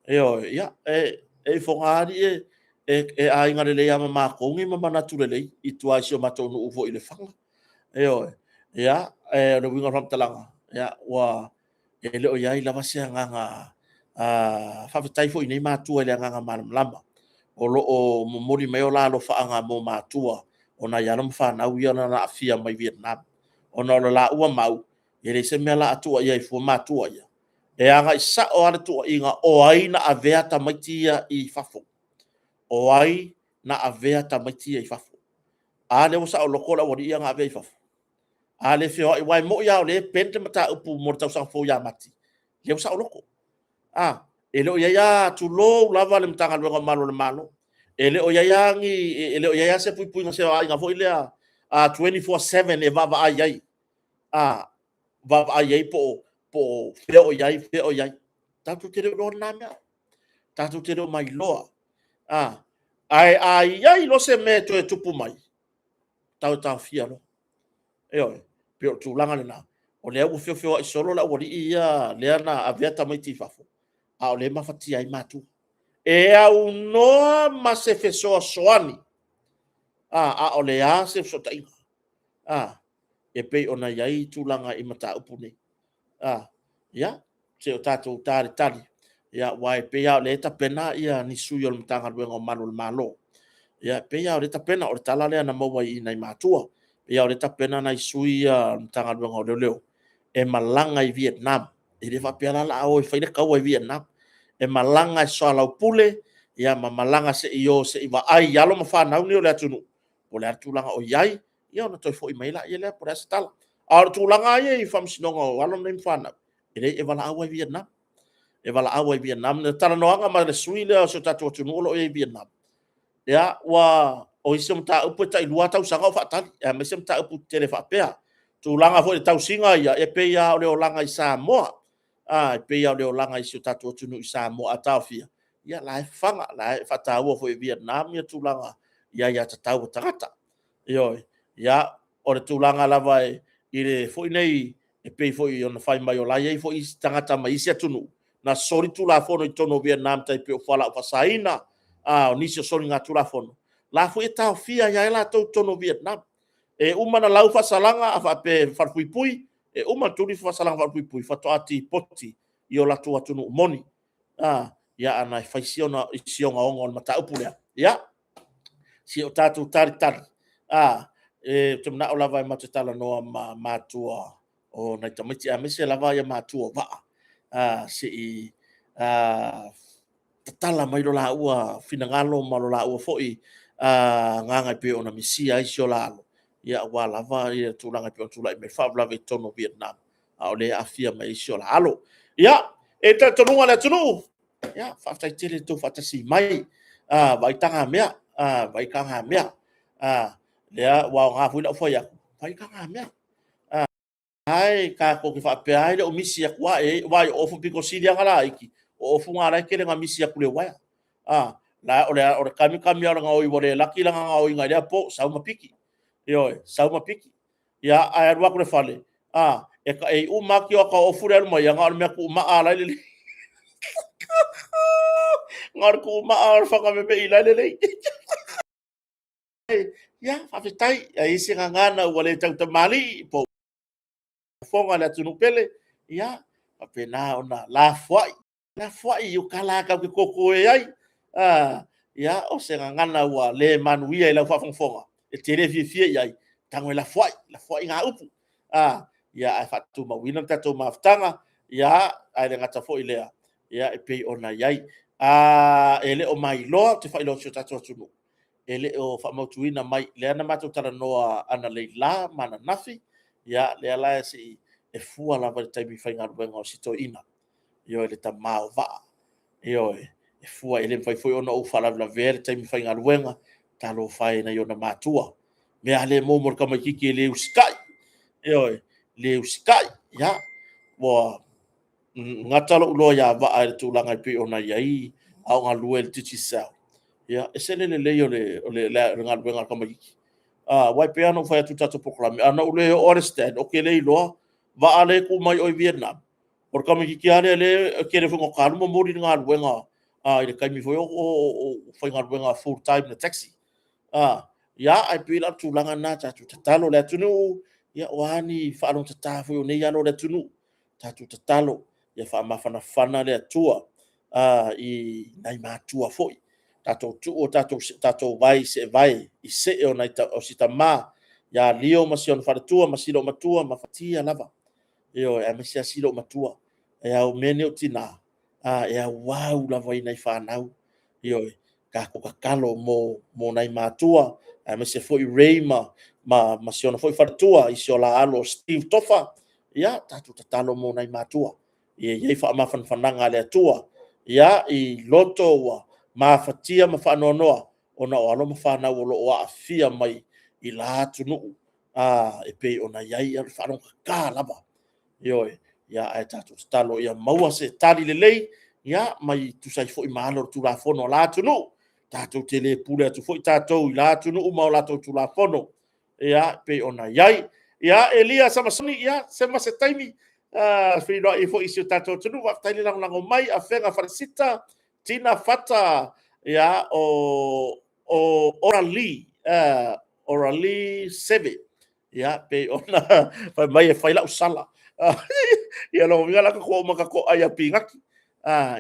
Ioe. Ia, e ifo alii e aiga lelei lava ma matou nei ma manatu lelei i tua i si o matou nuu foi i Lefaga. Ioe. Ia, o le uiga o le faamatalaga, ia, ua e le o i ai lava se agaga faafetai foi i nei matua i le agaga malamalama o lo o momoli mai o la alofaaga mo matua o nai alo ma fanau ia na aafia mai Vietnam. Ona o le laua mau, e leai se mea o le a tuuaia ai fua matua ia. E agai sao lava le tuuaiga o ai na avea tamaiti ia i fafo? O ai na avea tamaiti ia i fafo? A lea ua saoloto le aualii ia na avea i fafo? A lea e feoai, aua e moni lava o lea e pen le mataupu mo le tausaga fou ia Mati, lea ua saoloto. A, e le o i ai lava, tulou lava le Matagaluega o Malu o le Malo, e le o i ai lava ni, e le o i ai lava se puipuiga se aiga foi lea 24/7 e vaavaai ai, a, vaavaai ai po o fea o i ai, fea o i ai. Tatou te le o iloa lena mea. Tatou te le o mailoa. A, ae a i ai loa se mea e toe tupu mai, tau e taofia loa. Ioe, pei o le tulaga lena. O lea ua feofeoai solo le aualii ia lea na avea tamaiti i fafo, a o lea e mafatia ai matua. E aunoa ma se fesoasoani, a, a o le a se fesootaiga, a, e pei ona i ai tulaga i mataupu nei. A, ia, se o tatou talitali, ia, aua e pei lava o lea e tapena ia ni sui o le Matagaluega o Malu o le Malo. Ia, e pei lava o lea e tapena, o le tala lea na maua i nai matua. E pei lava o lea e tapena nai sui ia o le Matagaluega o Leoleo e malaga i Vietnam. E le faapea la o le a o e fai le taua i Vietnam. E malaga e soalaupule, ia ma malaga se i o se i vaai i alo ma fanau nei o le atunuu, po o le a le tulaga o i ai, ia ona toe foi mai lea po o le a se tala. A o le tulaga lava ia i faamasinoga o alo nei ma fanau, e leai, e valaau lava i Vietnam. E valaau lava i Vietnam. O le talanoaga ma le sui lea o si o tatou atunuu o lo o i ai i Vietnam, ia, ua, o isi o mataupu e tai 2 tausaga o faatali, aemaise mataupu tetele faapea. Tulaga foi i le tausiga ia, e pei lava o le olaga i Samoa, a, e pei lava o le olaga i si o tatou atunuu i Samoa, a taofia, ia o la e fafaga, o la e faataua foi e Vietnam ia tulaga i aiatatau a tagata. Ioe. Ia, o le tulaga lava i le foi nei, e pei foi ona fai mai o la e i ai foi isi tagata mai isi atunuu na soli tulafono i totonu o Vietnam e tai pei o fualaau faasaina, a o nisi o soligatulafono, la foi e taofia ai lava latou i totonu o Vietnam. E uma ona lau faasalaga a faapea e falepuipui, e uma ona tuli faasalaga falepuipui, faatoa deport i o latou atunuu moni. A, ia ana e fai si ogaoga o le mataupu lea. Ia, se o tatou talitali, a, e, ou te manao lava e matou te talanoa ma matua o nai tamaiti, aemaise lava ia matua o vaa, a, se i, a, tatala mai lo laua finagalo ma lo laua foi agaga e pei ona misia ai si o la alo, ia aua lava ia tulaga e pei ona tulai mai faalavelave i totonu o Vietnam, a o lea e aafia mai ai si o la alo. Ia, e talitonuga le atunuu, ia, faafetai tele i le tou faatasi mai, vaai tagamea, vaai tagamea, lea ua aoga foi lau fai atu, vaai tagamea. Ae tatou te faapea lava e le o misi atu lava, e vaai o ofu pito sili lava ona laiti, o ofu na o la e tele ina misi atu i le uaea. O le kamikami lava o le gaoi ua le laki lana gaoiga i lea po, sau ma piki. Ioe, sau ma piki. Ia, ae alu atu i le fale, e taei uma lava tioata o ofu lea e alu mai, na o le mea tuumaa lava la e lelei. Na o le tuumaa o le faga memei la e lelei. Ia, faafetai. A i ai se gagana ua le tautamalii po o fofoga o le atunuu pele, ia faapena ona lafoai, lafoai i uta la tatou te toto e ai. Ia, o se gagana ua le manuia i lau faafogafoga, e te le fiafia i ai, tago e lafoai, lafoai na upu. Ia, ae faatumauina le tatou mafutaga, ia, ae le gata foi i lea, ia, e pei ona i ai. E le o mailoa, ou te faailoa atu i si o tatou atunuu, e le o faamautuina mai, lea na matou talanoa analeila ma ananafi, ia, lea la se i e fua lava i le taimi faigaluega o si toeaina, ioe, le tama o Vaa, ioe, e fua, e le mafai foi ona ou faalavelavea le taimi faigaluega, talofa e i nai ona matua, mea a le mo mo le tamaitiiti e le usitai, ioe, le usitai, ia, ua gata lou iloa ia Vaa i le tulaga e pei ona i ai a o galue i le Digicel, ia, ese le lelei o le galuega a le tamaitiiti. Aua e pei lava ona ou fai atu i le tatou polokalame, ana ou le oo lava i le stand, ou te le iloa, Vaa lea e tu mai oe i Vietnam, o le tamaitiiti lava lea e tele foi ina ta alu momoli le galuega i le taimi foi o faigaluega full time i le taxi. Ia, ae pei la o le tulaga lena, tatou tatalo le atunuu, ia o a ni faalogotata foi o nei alo o le atunuu, tatou tatalo ia faamafanafana le Atua i nai matua foi. Tatou tuu o tatou vae i seevae i see o si tama ia Leo ma si ona faletua ma si loomatua ma fatia lava. Ioe, aemaise lava si loomatua. E ao mea nei o tina, e auau lava i nai fanau. Ioe, tatou tatalo mo nai matua, aemaise foi Ray ma si ona foi faletua i si o la alo o Steve Tofa. Ia, tatou tatalo mo nai matua. Ia i ai faamafanafanaga a le Atua. Ia, i loto ua mafatia ma faanoanoa ona o alo ma fanau o lo o aafia mai i la atunuu e pei ona i ai le faalogotata lava. Ioe, ia ae tatou tatalo ia maua se tali lelei, ia mai tusa ai foi ma ala o le Tulafono a la atunuu. Tatou te le pule atu foi tatou i la atunuu ma o latou Tulafono, ia, pei ona i ai. Ia, Elia Samasoni, ia, se ma se taimi, feiloai foi i si o tatou atunuu, faafetai le lagolago mai, Afega Falesita, Tina Fata, ia, o Orali, Orali Seve, ia, pei ona fai mai e fai lau sala. Ia, lona uiga la tatou uma tatou ai a pinati.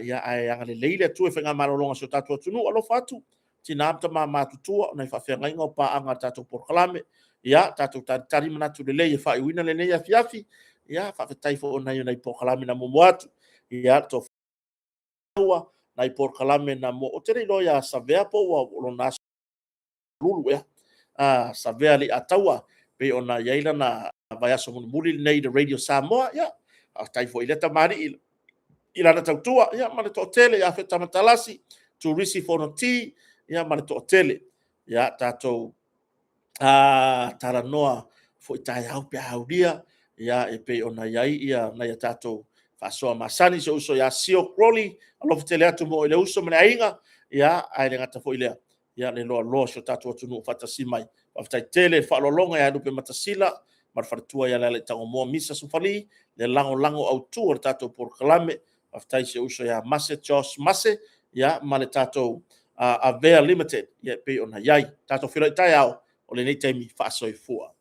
Ia, ae agalelei le Atua i faigamalologa a si o tatou atunuu. Alofa atu, tina ma tama matutua, o nai faafeagaiga o paaga a le tatou polokalame. Ia, tatou talitali manatu lelei e faaiuina lenei afiafi. Ia, faafetai foi o nai o polokalame na muamua atu. Ia, tofa nai polokalame na mua. Ou te le iloa ia Savea po ua lona aso lulu ea. Savea Leiataua, pei ona i ai lana vaiaso mulimuli lenei i le Radio Samoa. Ia, faafetai foi i lea tamalii i lana tautua, ia, ma le toatele ia Feta Matalasi, Turisi Fonoti, ia, ma le toatele. Ia, tatou talanoa foi taeao pe a aulia, ia, e pei ona i ai ia nai a tatou faasoa masani. Si ou uso ia Sio Crowley, alofa tele atu mo le uso ma le aiga, ia, ae le gata foi i lea, ia, le loaloa o si o tatou atunuu faatasi mai. Faafetai tele le faaaloaloga ia Lupe Matasila ma le faletua ia Lealaitagomoa Misa Sufali, le lagolago autu o le tatou polokalame. Faafetai si ou uso ia Mase Josh Mase, ia, ma le tatou Avea Limited, ia, e pei ona i ai. Tatou feiloai taeao o lenei taimi faasoifua.